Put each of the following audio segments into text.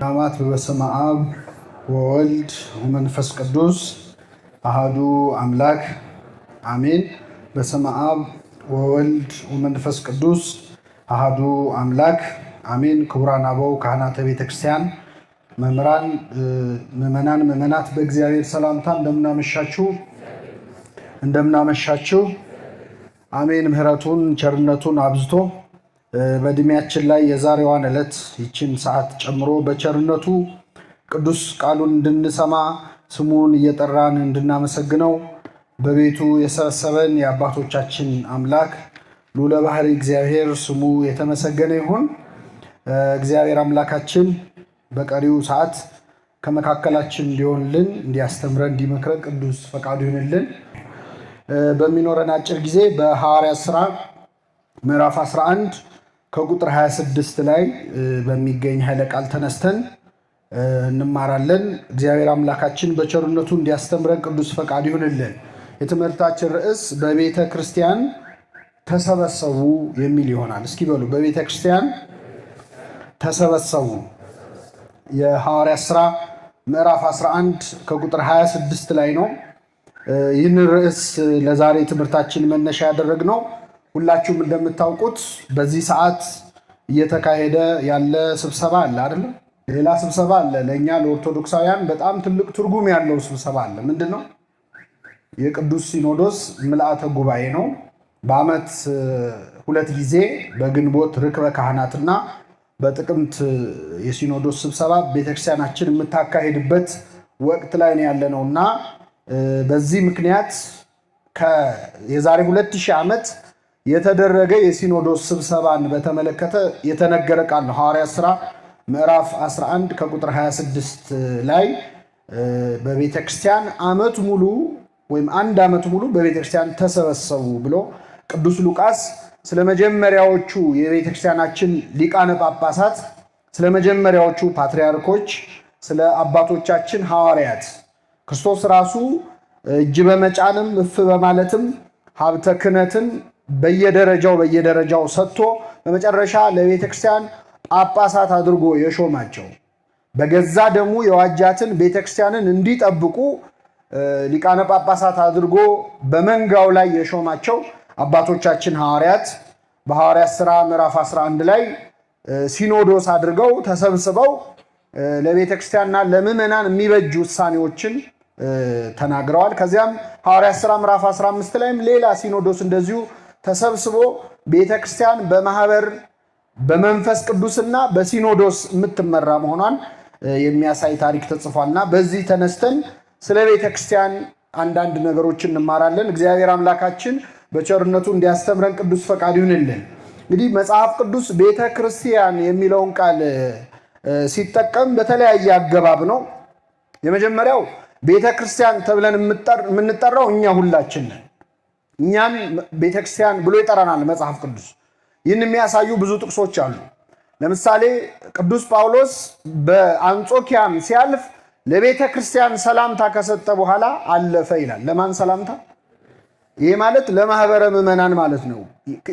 አማት በስመ አብ ወወልድ ወመንፈስ ቅዱስ አሐዱ አምላክ አሜን። በስመ አብ ወወልድ ወመንፈስ ቅዱስ አሐዱ አምላክ አሜን። ክቡራን አበው ካህናተ ቤተክርስቲያን፣ መምህራን፣ ምዕመናን፣ ምዕመናት በእግዚአብሔር ሰላምታ እንደምናመሻችሁ እንደምናመሻችሁ። አሜን። ምሕረቱን ቸርነቱን አብዝቶ በእድሜያችን ላይ የዛሬዋን ዕለት ይችን ሰዓት ጨምሮ በቸርነቱ ቅዱስ ቃሉን እንድንሰማ ስሙን እየጠራን እንድናመሰግነው በቤቱ የሰበሰበን የአባቶቻችን አምላክ ልዑለ ባሕርይ እግዚአብሔር ስሙ የተመሰገነ ይሁን። እግዚአብሔር አምላካችን በቀሪው ሰዓት ከመካከላችን እንዲሆንልን፣ እንዲያስተምረን፣ እንዲመክረን ቅዱስ ፈቃዱ ይሁንልን። በሚኖረን አጭር ጊዜ በሐዋርያት ሥራ ምዕራፍ 11 ከቁጥር 26 ላይ በሚገኝ ኃይለ ቃል ተነስተን እንማራለን። እግዚአብሔር አምላካችን በቸርነቱ እንዲያስተምረን ቅዱስ ፈቃዱ ይሁንልን። የትምህርታችን ርዕስ በቤተ ክርስቲያን ተሰበሰቡ የሚል ይሆናል። እስኪ በሉ፣ በቤተ ክርስቲያን ተሰበሰቡ። የሐዋርያት ሥራ ምዕራፍ 11 ከቁጥር 26 ላይ ነው። ይህንን ርዕስ ለዛሬ ትምህርታችን መነሻ ያደረግነው ሁላችሁም እንደምታውቁት በዚህ ሰዓት እየተካሄደ ያለ ስብሰባ አለ አይደለም? ሌላ ስብሰባ አለ። ለእኛ ለኦርቶዶክሳውያን በጣም ትልቅ ትርጉም ያለው ስብሰባ አለ። ምንድን ነው? የቅዱስ ሲኖዶስ ምልአተ ጉባኤ ነው። በዓመት ሁለት ጊዜ በግንቦት ርክበ ካህናትና በጥቅምት የሲኖዶስ ስብሰባ ቤተክርስቲያናችን የምታካሄድበት ወቅት ላይ ነው ያለነው እና በዚህ ምክንያት የዛሬ 2000 ዓመት የተደረገ የሲኖዶስ ስብሰባን በተመለከተ የተነገረ ቃል ነው። ሐዋርያት ሥራ ምዕራፍ 11 ከቁጥር 26 ላይ በቤተክርስቲያን ዓመት ሙሉ ወይም አንድ ዓመት ሙሉ በቤተክርስቲያን ተሰበሰቡ ብሎ ቅዱስ ሉቃስ ስለ መጀመሪያዎቹ የቤተክርስቲያናችን ሊቃነ ጳጳሳት፣ ስለ መጀመሪያዎቹ ፓትርያርኮች፣ ስለ አባቶቻችን ሐዋርያት ክርስቶስ ራሱ እጅ በመጫንም እፍ በማለትም ሀብተ ክህነትን በየደረጃው በየደረጃው ሰጥቶ በመጨረሻ ለቤተክርስቲያን ጳጳሳት አድርጎ የሾማቸው፣ በገዛ ደሙ የዋጃትን ቤተክርስቲያንን እንዲጠብቁ ሊቃነ ጳጳሳት አድርጎ በመንጋው ላይ የሾማቸው አባቶቻችን ሐዋርያት በሐዋርያት ሥራ ምዕራፍ 11 ላይ ሲኖዶስ አድርገው ተሰብስበው ለቤተክርስቲያንና ለምዕመናን የሚበጅ ውሳኔዎችን ተናግረዋል። ከዚያም ሐዋርያት ሥራ ምዕራፍ 15 ላይም ሌላ ሲኖዶስ እንደዚሁ ተሰብስቦ ቤተክርስቲያን በማህበር በመንፈስ ቅዱስና በሲኖዶስ የምትመራ መሆኗን የሚያሳይ ታሪክ ተጽፏልና በዚህ ተነስተን ስለ ቤተክርስቲያን አንዳንድ ነገሮችን እንማራለን። እግዚአብሔር አምላካችን በቸርነቱ እንዲያስተምረን ቅዱስ ፈቃድ ይሁንልን። እንግዲህ መጽሐፍ ቅዱስ ቤተክርስቲያን የሚለውን ቃል ሲጠቀም በተለያየ አገባብ ነው። የመጀመሪያው ቤተክርስቲያን ተብለን የምንጠራው እኛ ሁላችን ነን። እኛን ቤተክርስቲያን ብሎ ይጠራናል መጽሐፍ ቅዱስ። ይህን የሚያሳዩ ብዙ ጥቅሶች አሉ። ለምሳሌ ቅዱስ ጳውሎስ በአንጾኪያም ሲያልፍ ለቤተ ክርስቲያን ሰላምታ ከሰጠ በኋላ አለፈ ይላል። ለማን ሰላምታ? ይህ ማለት ለማህበረ ምዕመናን ማለት ነው።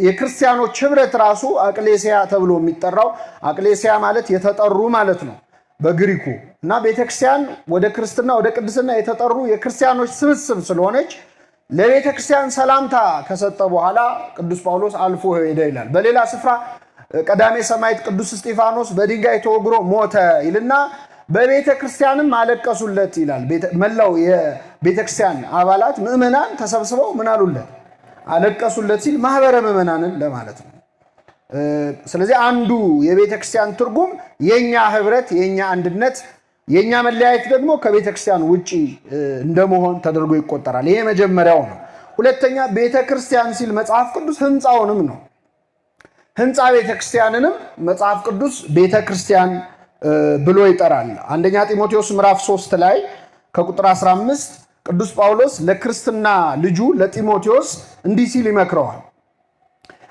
የክርስቲያኖች ህብረት ራሱ አቅሌሲያ ተብሎ የሚጠራው፣ አቅሌሲያ ማለት የተጠሩ ማለት ነው በግሪኩ፣ እና ቤተክርስቲያን ወደ ክርስትና ወደ ቅድስና የተጠሩ የክርስቲያኖች ስብስብ ስለሆነች ለቤተ ክርስቲያን ሰላምታ ከሰጠ በኋላ ቅዱስ ጳውሎስ አልፎ ሄደ ይላል። በሌላ ስፍራ ቀዳሜ ሰማዕት ቅዱስ እስጢፋኖስ በድንጋይ ተወግሮ ሞተ ይልና በቤተ ክርስቲያንም አለቀሱለት ይላል። መላው የቤተ ክርስቲያን አባላት ምዕመናን ተሰብስበው ምን አሉለት? አለቀሱለት ሲል ማህበረ ምዕመናንን ለማለት ነው። ስለዚህ አንዱ የቤተ ክርስቲያን ትርጉም የኛ ህብረት፣ የኛ አንድነት፣ የኛ መለያየት ደግሞ ከቤተ ክርስቲያን ውጪ እንደመሆን ተደርጎ ይቆጠራል። ይሄ መጀመሪያው ነው። ሁለተኛ ቤተ ክርስቲያን ሲል መጽሐፍ ቅዱስ ህንፃውንም ነው። ህንፃ ቤተ ክርስቲያንንም መጽሐፍ ቅዱስ ቤተ ክርስቲያን ብሎ ይጠራል። አንደኛ ጢሞቴዎስ ምዕራፍ 3 ላይ ከቁጥር 15 ቅዱስ ጳውሎስ ለክርስትና ልጁ ለጢሞቴዎስ እንዲህ ሲል ይመክረዋል።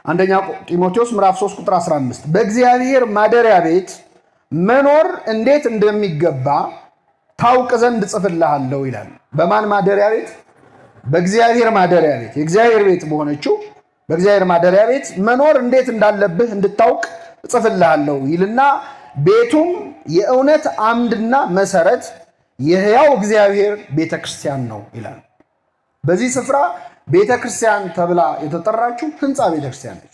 አንደኛ ጢሞቴዎስ ምዕራፍ 3 ቁጥር 15 በእግዚአብሔር ማደሪያ ቤት መኖር እንዴት እንደሚገባ ታውቅ ዘንድ እጽፍልሃለሁ ይላል። በማን ማደሪያ ቤት? በእግዚአብሔር ማደሪያ ቤት። የእግዚአብሔር ቤት በሆነችው በእግዚአብሔር ማደሪያ ቤት መኖር እንዴት እንዳለብህ እንድታውቅ እጽፍልሃለሁ ይልና ቤቱም የእውነት አምድና መሰረት የሕያው እግዚአብሔር ቤተክርስቲያን ነው ይላል። በዚህ ስፍራ ቤተክርስቲያን ተብላ የተጠራችው ህንፃ ቤተክርስቲያን ነች።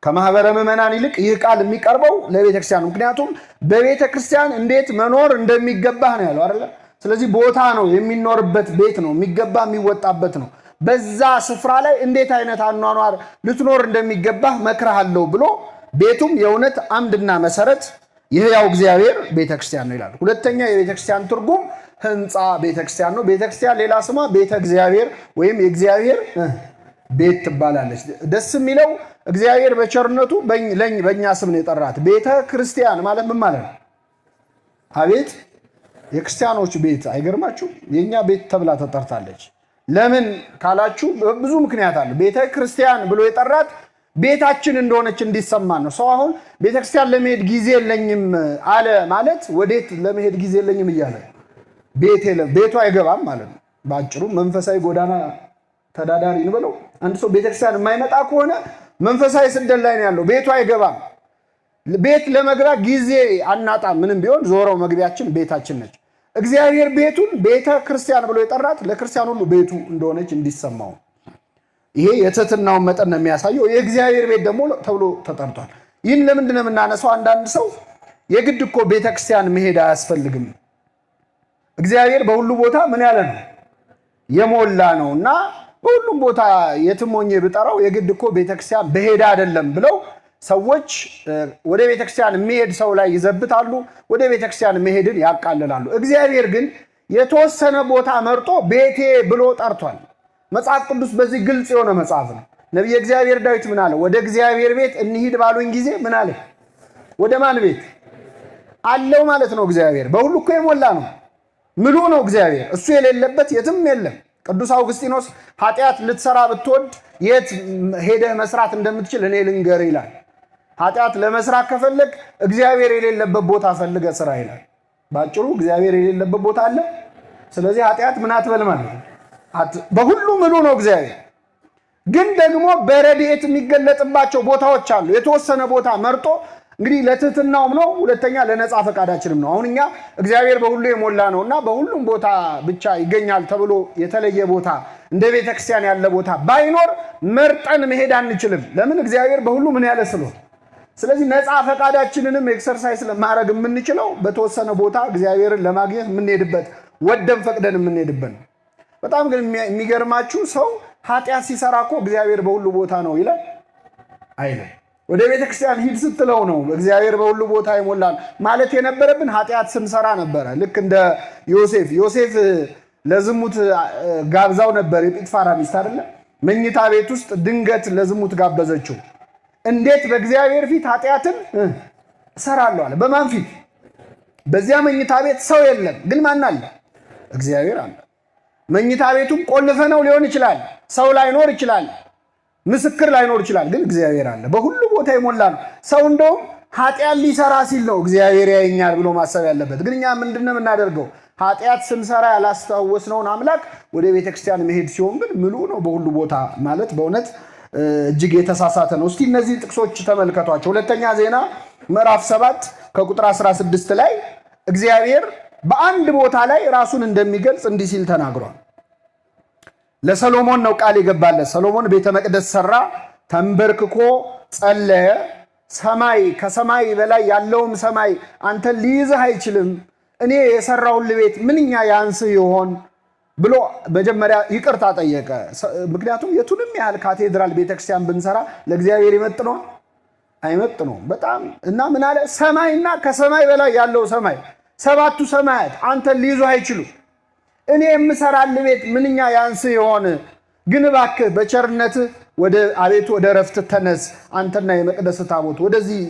ከማህበረ ምዕመናን ይልቅ ይህ ቃል የሚቀርበው ለቤተክርስቲያን ነው። ምክንያቱም በቤተክርስቲያን እንዴት መኖር እንደሚገባህ ነው ያለው አይደለ? ስለዚህ ቦታ ነው የሚኖርበት ቤት ነው የሚገባ የሚወጣበት ነው። በዛ ስፍራ ላይ እንዴት አይነት አኗኗር ልትኖር እንደሚገባህ መክርሃለሁ ብሎ ቤቱም የእውነት አምድና መሰረት የሕያው እግዚአብሔር ቤተክርስቲያን ነው ይላል። ሁለተኛ የቤተክርስቲያን ትርጉም ህንፃ ቤተክርስቲያን ነው። ቤተክርስቲያን ሌላ ስሟ ቤተ እግዚአብሔር ወይም የእግዚአብሔር ቤት ትባላለች። ደስ የሚለው እግዚአብሔር በቸርነቱ በእኛ ስም ነው የጠራት። ቤተ ክርስቲያን ማለት ምን ማለት ነው? አቤት የክርስቲያኖች ቤት አይገርማችሁ? የእኛ ቤት ተብላ ተጠርታለች። ለምን ካላችሁ ብዙ ምክንያት አለ። ቤተ ክርስቲያን ብሎ የጠራት ቤታችን እንደሆነች እንዲሰማን ነው። ሰው አሁን ቤተክርስቲያን ለመሄድ ጊዜ የለኝም አለ ማለት ወዴት ለመሄድ ጊዜ የለኝም እያለ ቤቱ አይገባም ማለት ነው። በአጭሩ መንፈሳዊ ጎዳና ተዳዳሪ እንበለው። አንድ ሰው ቤተክርስቲያን የማይመጣ ከሆነ መንፈሳዊ ስደት ላይ ነው ያለው፣ ቤቱ አይገባም። ቤት ለመግባት ጊዜ አናጣም። ምንም ቢሆን ዞረው መግቢያችን ቤታችን ነች። እግዚአብሔር ቤቱን ቤተ ክርስቲያን ብሎ የጠራት ለክርስቲያን ሁሉ ቤቱ እንደሆነች እንዲሰማው ይሄ የትህትናውን መጠን ነው የሚያሳየው። የእግዚአብሔር ቤት ደግሞ ተብሎ ተጠርቷል። ይህን ለምንድን ነው የምናነሳው? አንዳንድ ሰው የግድ እኮ ቤተክርስቲያን መሄድ አያስፈልግም፣ እግዚአብሔር በሁሉ ቦታ ምን ያለ ነው የሞላ ነው እና በሁሉም ቦታ የትም ሆኜ ብጠራው የግድ እኮ ቤተክርስቲያን በሄደ አይደለም ብለው ሰዎች ወደ ቤተክርስቲያን የሚሄድ ሰው ላይ ይዘብታሉ፣ ወደ ቤተክርስቲያን መሄድን ያቃልላሉ። እግዚአብሔር ግን የተወሰነ ቦታ መርጦ ቤቴ ብሎ ጠርቷል። መጽሐፍ ቅዱስ በዚህ ግልጽ የሆነ መጽሐፍ ነው። ነቢየ እግዚአብሔር ዳዊት ምን አለ? ወደ እግዚአብሔር ቤት እንሂድ ባሉኝ ጊዜ ምን አለ? ወደ ማን ቤት አለው ማለት ነው። እግዚአብሔር በሁሉ እኮ የሞላ ነው፣ ምሉ ነው እግዚአብሔር። እሱ የሌለበት የትም የለም። ቅዱስ አውግስጢኖስ ኃጢአት ልትሰራ ብትወድ የት ሄደህ መስራት እንደምትችል እኔ ልንገር ይላል። ኃጢአት ለመስራት ከፈለግ እግዚአብሔር የሌለበት ቦታ ፈልገህ ስራ ይላል። ባጭሩ እግዚአብሔር የሌለበት ቦታ አለ። ስለዚህ ኃጢአት ምን አትበል ማለት ነው። በሁሉ ምሉ ነው እግዚአብሔር። ግን ደግሞ በረድኤት የሚገለጥባቸው ቦታዎች አሉ። የተወሰነ ቦታ መርጦ እንግዲህ ለትህትናውም ነው፣ ሁለተኛ ለነፃ ፈቃዳችንም ነው። አሁን እኛ እግዚአብሔር በሁሉ የሞላ ነው እና በሁሉም ቦታ ብቻ ይገኛል ተብሎ የተለየ ቦታ እንደ ቤተክርስቲያን ያለ ቦታ ባይኖር መርጠን መሄድ አንችልም። ለምን? እግዚአብሔር በሁሉ ምን ያለ ስለሆነ። ስለዚህ ነፃ ፈቃዳችንንም exercise ለማድረግ የምንችለው በተወሰነ ቦታ እግዚአብሔርን ለማግኘት የምንሄድበት ወደን ፈቅደን የምንሄድበት ነው። በጣም ግን የሚገርማችሁ ሰው ኃጢአት ሲሰራ እኮ እግዚአብሔር በሁሉ ቦታ ነው ይላል አይልም። ወደ ቤተክርስቲያን ሂድ ስትለው ነው እግዚአብሔር በሁሉ ቦታ ይሞላል ማለት የነበረብን ኃጢአት ስንሰራ ነበረ። ልክ እንደ ዮሴፍ። ዮሴፍ ለዝሙት ጋብዛው ነበር የጲጥፋራ ሚስት አይደለ? መኝታ ቤት ውስጥ ድንገት ለዝሙት ጋበዘችው። እንዴት በእግዚአብሔር ፊት ኃጢአትን እሰራለሁ አለ። በማን ፊት? በዚያ መኝታ ቤት ሰው የለም፣ ግን ማን አለ? እግዚአብሔር አለ። መኝታ ቤቱም ቆልፈ ነው ሊሆን ይችላል፣ ሰው ላይኖር ይችላል፣ ምስክር ላይኖር ይችላል፣ ግን እግዚአብሔር አለ። በሁሉ ቦታ የሞላ ነው። ሰው እንደውም ኃጢአት ሊሰራ ሲል ነው እግዚአብሔር ያየኛል ብሎ ማሰብ ያለበት። ግን እኛ ምንድነው የምናደርገው? ኃጢአት ስንሰራ ያላስታወስነውን አምላክ ወደ ቤተክርስቲያን መሄድ ሲሆን ግን ምሉ ነው በሁሉ ቦታ ማለት በእውነት እጅግ የተሳሳተ ነው። እስቲ እነዚህ ጥቅሶች ተመልከቷቸው። ሁለተኛ ዜና ምዕራፍ 7 ከቁጥር 16 ላይ እግዚአብሔር በአንድ ቦታ ላይ ራሱን እንደሚገልጽ እንዲህ ሲል ተናግሯል። ለሰሎሞን ነው ቃል የገባለት። ሰሎሞን ቤተ መቅደስ ሰራ፣ ተንበርክኮ ጸለየ። ሰማይ ከሰማይ በላይ ያለውም ሰማይ አንተን ሊይዝህ አይችልም፣ እኔ የሰራሁልህ ቤት ምንኛ ያንስህ ይሆን ብሎ መጀመሪያ ይቅርታ ጠየቀ። ምክንያቱም የቱንም ያህል ካቴድራል ቤተክርስቲያን ብንሰራ ለእግዚአብሔር ይመጥነዋል? አይመጥነውም። በጣም እና ምን አለ? ሰማይና ከሰማይ በላይ ያለው ሰማይ ሰባቱ ሰማያት አንተን ሊይዙህ አይችሉም፣ እኔ የምሰራልህ ቤት ምንኛ ያንስህ ይሆን? ግን እባክህ በቸርነትህ ወደ አቤቱ ወደ እረፍት ተነስ፣ አንተና የመቅደስ ታቦት ወደዚህ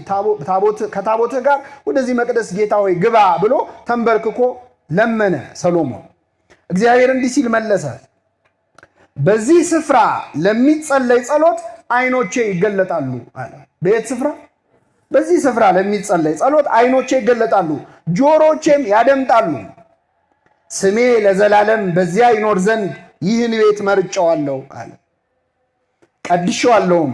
ታቦት ከታቦትህ ጋር ወደዚህ መቅደስ ጌታ ሆይ ግባ ብሎ ተንበርክኮ ለመነ ሰሎሞን። እግዚአብሔር እንዲህ ሲል መለሰ፣ በዚህ ስፍራ ለሚጸለይ ጸሎት ዓይኖቼ ይገለጣሉ አለ። በየት ስፍራ? በዚህ ስፍራ ለሚጸለይ ጸሎት ዓይኖቼ ይገለጣሉ፣ ጆሮቼም ያደምጣሉ። ስሜ ለዘላለም በዚያ ይኖር ዘንድ ይህን ቤት መርጨዋለሁ አለ። ቀድሼዋለሁም፣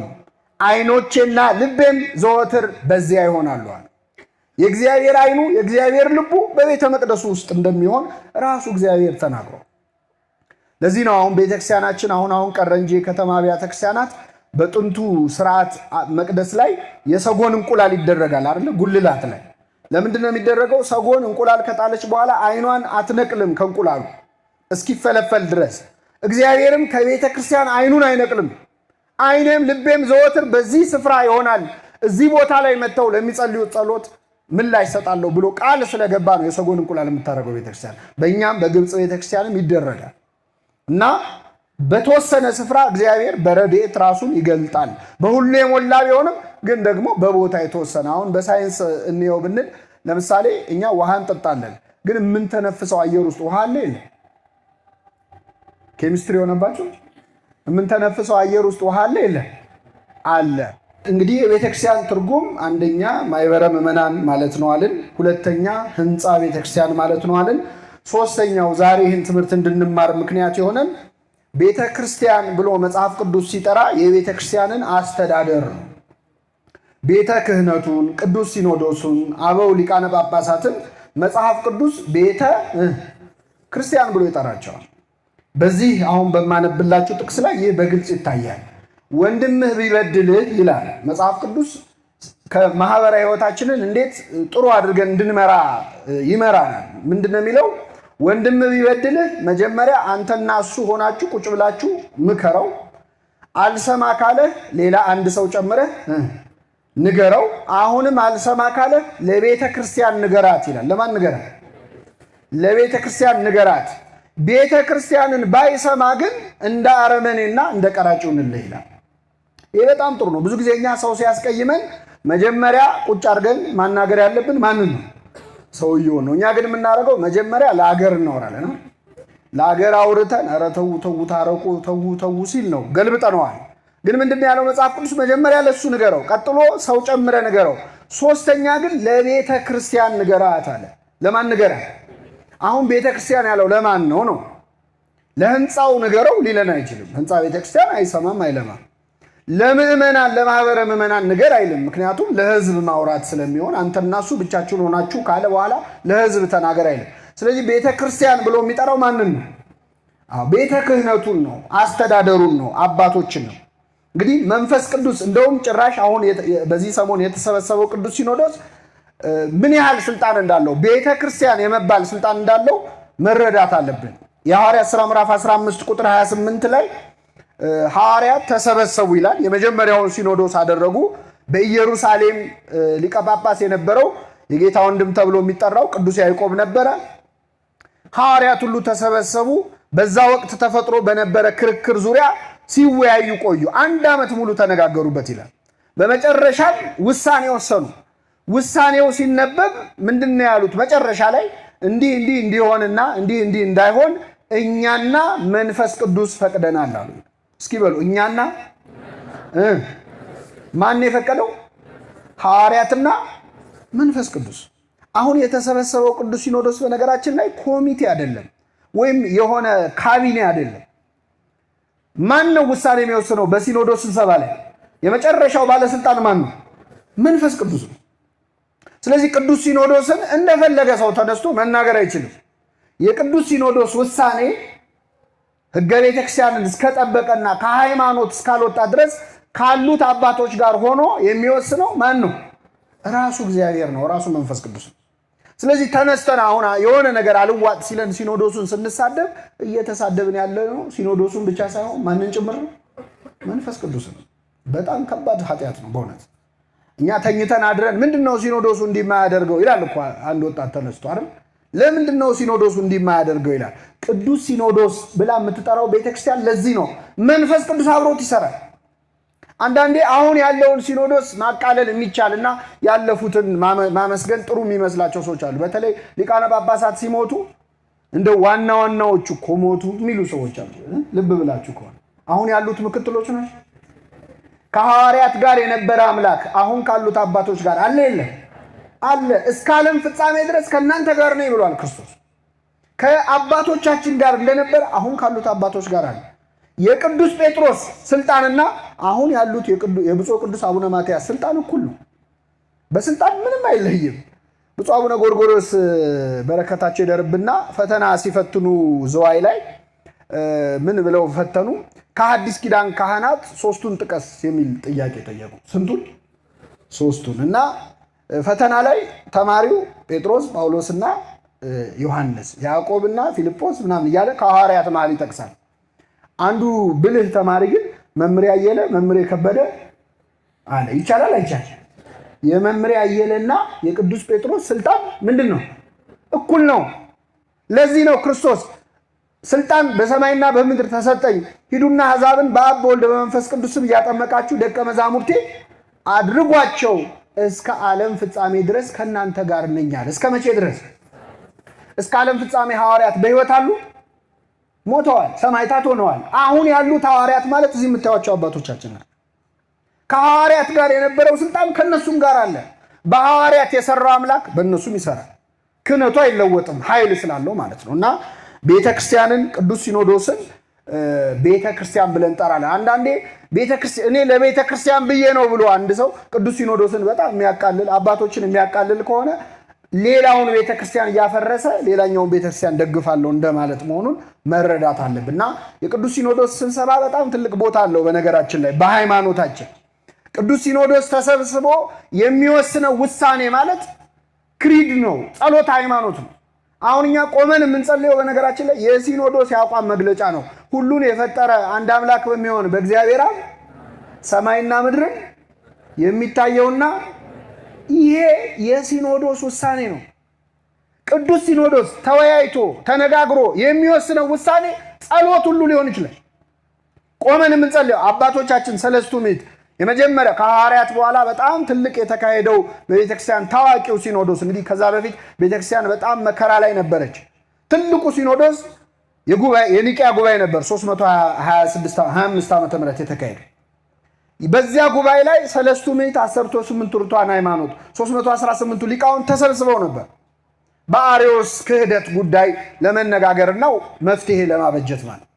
ዓይኖቼና ልቤም ዘወትር በዚያ ይሆናሉ አለ። የእግዚአብሔር ዓይኑ የእግዚአብሔር ልቡ በቤተ መቅደሱ ውስጥ እንደሚሆን ራሱ እግዚአብሔር ተናግሯል። ለዚህ ነው አሁን ቤተክርስቲያናችን አሁን አሁን ቀረ እንጂ የከተማ አብያተ ክርስቲያናት በጥንቱ ስርዓት መቅደስ ላይ የሰጎን እንቁላል ይደረጋል አይደለ? ጉልላት ላይ ለምንድን ነው የሚደረገው? ሰጎን እንቁላል ከጣለች በኋላ ዓይኗን አትነቅልም ከእንቁላሉ እስኪፈለፈል ድረስ። እግዚአብሔርም ከቤተ ክርስቲያን ዓይኑን አይነቅልም። ዓይኔም ልቤም ዘወትር በዚህ ስፍራ ይሆናል፣ እዚህ ቦታ ላይ መጥተው ለሚጸልዩት ጸሎት ምላሽ እሰጣለሁ ብሎ ቃል ስለገባ ነው የሰጎን እንቁላል የምታደርገው ቤተክርስቲያን። በእኛም በግብፅ ቤተክርስቲያንም ይደረጋል። እና በተወሰነ ስፍራ እግዚአብሔር በረድኤት ራሱን ይገልጣል። በሁሉ የሞላ ቢሆንም ግን ደግሞ በቦታ የተወሰነ። አሁን በሳይንስ እንየው ብንል ለምሳሌ እኛ ውሃ እንጠጣለን፣ ግን የምንተነፍሰው አየር ውስጥ ውሃ አለ የለም? ኬሚስትሪ የሆነባቸው የምንተነፍሰው አየር ውስጥ ውሃ አለ የለም? አለ። እንግዲህ የቤተክርስቲያን ትርጉም አንደኛ ማኅበረ ምዕመናን ማለት ነው አልን። ሁለተኛ ሕንፃ ቤተክርስቲያን ማለት ነው አልን። ሶስተኛው ዛሬ ይህን ትምህርት እንድንማር ምክንያት የሆነን ቤተ ክርስቲያን ብሎ መጽሐፍ ቅዱስ ሲጠራ የቤተ ክርስቲያንን አስተዳደር ነው። ቤተ ክህነቱን፣ ቅዱስ ሲኖዶሱን፣ አበው ሊቃነ ጳጳሳትን መጽሐፍ ቅዱስ ቤተ ክርስቲያን ብሎ ይጠራቸዋል። በዚህ አሁን በማነብላችሁ ጥቅስ ላይ ይህ በግልጽ ይታያል። ወንድምህ ቢበድልህ ይላል መጽሐፍ ቅዱስ። ከማህበራዊ ሕይወታችንን እንዴት ጥሩ አድርገን እንድንመራ ይመራናል። ምንድን ነው የሚለው? ወንድምህ ቢበድልህ መጀመሪያ አንተና እሱ ሆናችሁ ቁጭ ብላችሁ ምከረው። አልሰማ ካለህ ሌላ አንድ ሰው ጨምረህ ንገረው። አሁንም አልሰማ ካለህ ለቤተ ክርስቲያን ንገራት ይላል። ለማን ንገራት? ለቤተ ክርስቲያን ንገራት። ቤተ ክርስቲያንን ባይሰማ ግን እንደ አረመኔና እንደ ቀራጭ ይሁንልህ ይላል። ይህ በጣም ጥሩ ነው። ብዙ ጊዜ እኛ ሰው ሲያስቀይመን መጀመሪያ ቁጭ አድርገን ማናገር ያለብን ማንን ነው? ሰውየውን ነው። እኛ ግን የምናደርገው መጀመሪያ ለአገር እናወራለን። ለአገር አውርተን ኧረ ተው ተው ታረቁ ተው ተው ሲል ነው ገልብጠነዋል። ግን ምንድን ነው ያለው መጽሐፍ ቅዱስ? መጀመሪያ ለእሱ ንገረው፣ ቀጥሎ ሰው ጨምረ ንገረው፣ ሶስተኛ ግን ለቤተ ክርስቲያን ንገራት አለ። ለማን ንገራት? አሁን ቤተ ክርስቲያን ያለው ለማን ነው ነው? ለህንፃው ንገረው ሊለን አይችልም። ህንፃ ቤተ ክርስቲያን አይሰማም አይለማም። ለምዕመናን ለማህበረ ምዕመናን ንገር አይልም። ምክንያቱም ለህዝብ ማውራት ስለሚሆን አንተና እሱ ብቻችሁን ሆናችሁ ካለ በኋላ ለህዝብ ተናገር አይልም። ስለዚህ ቤተ ክርስቲያን ብሎ የሚጠራው ማንን ነው? አዎ ቤተ ክህነቱን ነው፣ አስተዳደሩን ነው፣ አባቶችን ነው። እንግዲህ መንፈስ ቅዱስ እንደውም ጭራሽ አሁን በዚህ ሰሞን የተሰበሰበው ቅዱስ ሲኖዶስ ምን ያህል ስልጣን እንዳለው ቤተ ክርስቲያን የመባል ስልጣን እንዳለው መረዳት አለብን። የሐዋርያት ሥራ ምዕራፍ 15 ቁጥር 28 ላይ ሐዋርያት ተሰበሰቡ ይላል። የመጀመሪያውን ሲኖዶስ አደረጉ። በኢየሩሳሌም ሊቀ ጳጳስ የነበረው የጌታ ወንድም ተብሎ የሚጠራው ቅዱስ ያዕቆብ ነበረ። ሐዋርያት ሁሉ ተሰበሰቡ። በዛ ወቅት ተፈጥሮ በነበረ ክርክር ዙሪያ ሲወያዩ ቆዩ። 1 ዓመት ሙሉ ተነጋገሩበት ይላል። በመጨረሻም ውሳኔ ወሰኑ። ውሳኔው ሲነበብ ምንድነው ያሉት? መጨረሻ ላይ እንዲህ እንዲህ እንዲሆንና እንዲህ እንዲህ እንዳይሆን እኛና መንፈስ ቅዱስ ፈቅደናል አሉ። እስኪ በሉ እኛና ማን የፈቀደው? ሐዋርያትና መንፈስ ቅዱስ። አሁን የተሰበሰበው ቅዱስ ሲኖዶስ በነገራችን ላይ ኮሚቴ አይደለም፣ ወይም የሆነ ካቢኔ አይደለም። ማን ነው ውሳኔ የሚወስነው? በሲኖዶስ ስብሰባ ላይ የመጨረሻው ባለስልጣን ማን ነው? መንፈስ ቅዱስ ነው። ስለዚህ ቅዱስ ሲኖዶስን እንደፈለገ ሰው ተነስቶ መናገር አይችልም። የቅዱስ ሲኖዶስ ውሳኔ ሕገ ቤተክርስቲያንን እስከጠበቀና ከሃይማኖት እስካልወጣ ድረስ ካሉት አባቶች ጋር ሆኖ የሚወስነው ማን ነው? ራሱ እግዚአብሔር ነው፣ ራሱ መንፈስ ቅዱስ ነው። ስለዚህ ተነስተን አሁን የሆነ ነገር አልዋጥ ሲለን ሲኖዶሱን ስንሳደብ እየተሳደብን ያለ ነው ሲኖዶሱን ብቻ ሳይሆን ማንን ጭምር ነው? መንፈስ ቅዱስ ነው። በጣም ከባድ ኃጢአት ነው በእውነት። እኛ ተኝተን አድረን ምንድነው ሲኖዶሱ እንዲህ የማያደርገው ይላል እኮ አንድ ወጣት ተነስቶ አይደል? ለምንድነው ሲኖዶሱ እንዲህ የማያደርገው ይላል። ቅዱስ ሲኖዶስ ብላ የምትጠራው ቤተክርስቲያን ለዚህ ነው። መንፈስ ቅዱስ አብሮት ይሰራል። አንዳንዴ አሁን ያለውን ሲኖዶስ ማቃለል የሚቻልና ያለፉትን ማመስገን ጥሩ የሚመስላቸው ሰዎች አሉ። በተለይ ሊቃነ ጳጳሳት ሲሞቱ እንደ ዋና ዋናዎቹ ኮሞቱ የሚሉ ሰዎች አሉ። ልብ ብላችሁ ከሆነ አሁን ያሉት ምክትሎች ናቸው። ከሐዋርያት ጋር የነበረ አምላክ አሁን ካሉት አባቶች ጋር አለ የለም? አለ። እስከ ዓለም ፍጻሜ ድረስ ከእናንተ ጋር ነኝ ብሏል ክርስቶስ። ከአባቶቻችን ጋር እንደነበረ አሁን ካሉት አባቶች ጋር አለ። የቅዱስ ጴጥሮስ ስልጣንና አሁን ያሉት የብፁዕ ቅዱስ አቡነ ማትያስ ስልጣን እኩል ነው። በስልጣን ምንም አይለይም። ብፁዕ አቡነ ጎርጎርዮስ በረከታቸው ይደርብና ፈተና ሲፈትኑ ዝዋይ ላይ ምን ብለው ፈተኑ? ከሐዲስ ኪዳን ካህናት ሶስቱን ጥቀስ የሚል ጥያቄ ጠየቁ። ስንቱን? ሶስቱን። እና ፈተና ላይ ተማሪው ጴጥሮስ፣ ጳውሎስና ዮሐንስ፣ ያዕቆብና ፊልጶስ ምናምን እያለ ከሐዋርያት መሃል ይጠቅሳል። አንዱ ብልህ ተማሪ ግን መምሬ አየለ፣ መምሬ ከበደ አለ። ይቻላል አይቻልም? የመምሬ አየለና የቅዱስ ጴጥሮስ ስልጣን ምንድን ነው? እኩል ነው። ለዚህ ነው ክርስቶስ ስልጣን በሰማይና በምድር ተሰጠኝ፣ ሂዱና አሕዛብን በአብ በወልድ በመንፈስ ቅዱስም እያጠመቃችሁ ደቀ መዛሙርቴ አድርጓቸው እስከ ዓለም ፍጻሜ ድረስ ከእናንተ ጋር ነኝ አለ። እስከ መቼ ድረስ? እስከ ዓለም ፍጻሜ። ሐዋርያት በሕይወት አሉ? ሞተዋል፣ ሰማዕታት ሆነዋል። አሁን ያሉት ሐዋርያት ማለት እዚህ የምታዩቸው አባቶቻችን ናቸው። ከሐዋርያት ጋር የነበረው ስልጣን ከነሱም ጋር አለ። በሐዋርያት የሰራው አምላክ በእነሱም ይሰራል። ክህነቱ አይለወጥም፣ ኃይል ስላለው ማለት ነው። እና ቤተክርስቲያንን ቅዱስ ሲኖዶስን ቤተክርስቲያን ብለን እንጠራለን። አንዳንዴ ቤተክርስቲያን እኔ ለቤተክርስቲያን ብዬ ነው ብሎ አንድ ሰው ቅዱስ ሲኖዶስን በጣም የሚያቃልል፣ አባቶችን የሚያቃልል ከሆነ ሌላውን ቤተክርስቲያን እያፈረሰ ሌላኛውን ቤተክርስቲያን ደግፋለሁ እንደማለት መሆኑን መረዳት አለብን። እና የቅዱስ ሲኖዶስ ስብሰባ በጣም ትልቅ ቦታ አለው። በነገራችን ላይ በሃይማኖታችን ቅዱስ ሲኖዶስ ተሰብስቦ የሚወስነው ውሳኔ ማለት creed ነው፣ ጸሎት ሃይማኖት ነው። አሁን እኛ ቆመን የምንጸልየው በነገራችን ላይ የሲኖዶስ የአቋም መግለጫ ነው። ሁሉን የፈጠረ አንድ አምላክ በሚሆን በእግዚአብሔር አብ ሰማይና ምድርን የሚታየውና ይሄ የሲኖዶስ ውሳኔ ነው። ቅዱስ ሲኖዶስ ተወያይቶ ተነጋግሮ የሚወስነው ውሳኔ ጸሎት ሁሉ ሊሆን ይችላል። ቆመን የምንጸልየው አባቶቻችን ሰለስቱ ምዕት የመጀመሪያ ከሐዋርያት በኋላ በጣም ትልቅ የተካሄደው በቤተክርስቲያን ታዋቂው ሲኖዶስ፣ እንግዲህ ከዛ በፊት ቤተክርስቲያን በጣም መከራ ላይ ነበረች። ትልቁ ሲኖዶስ የኒቅያ ጉባኤ ነበር፣ 325 ዓመተ ምህረት የተካሄደ። በዚያ ጉባኤ ላይ ሰለስቱ ምዕት 18 ርቱዓነ ሃይማኖት 318ቱ ሊቃውንት ተሰብስበው ነበር። በአርዮስ ክህደት ጉዳይ ለመነጋገርና መፍትሄ ለማበጀት ማለት።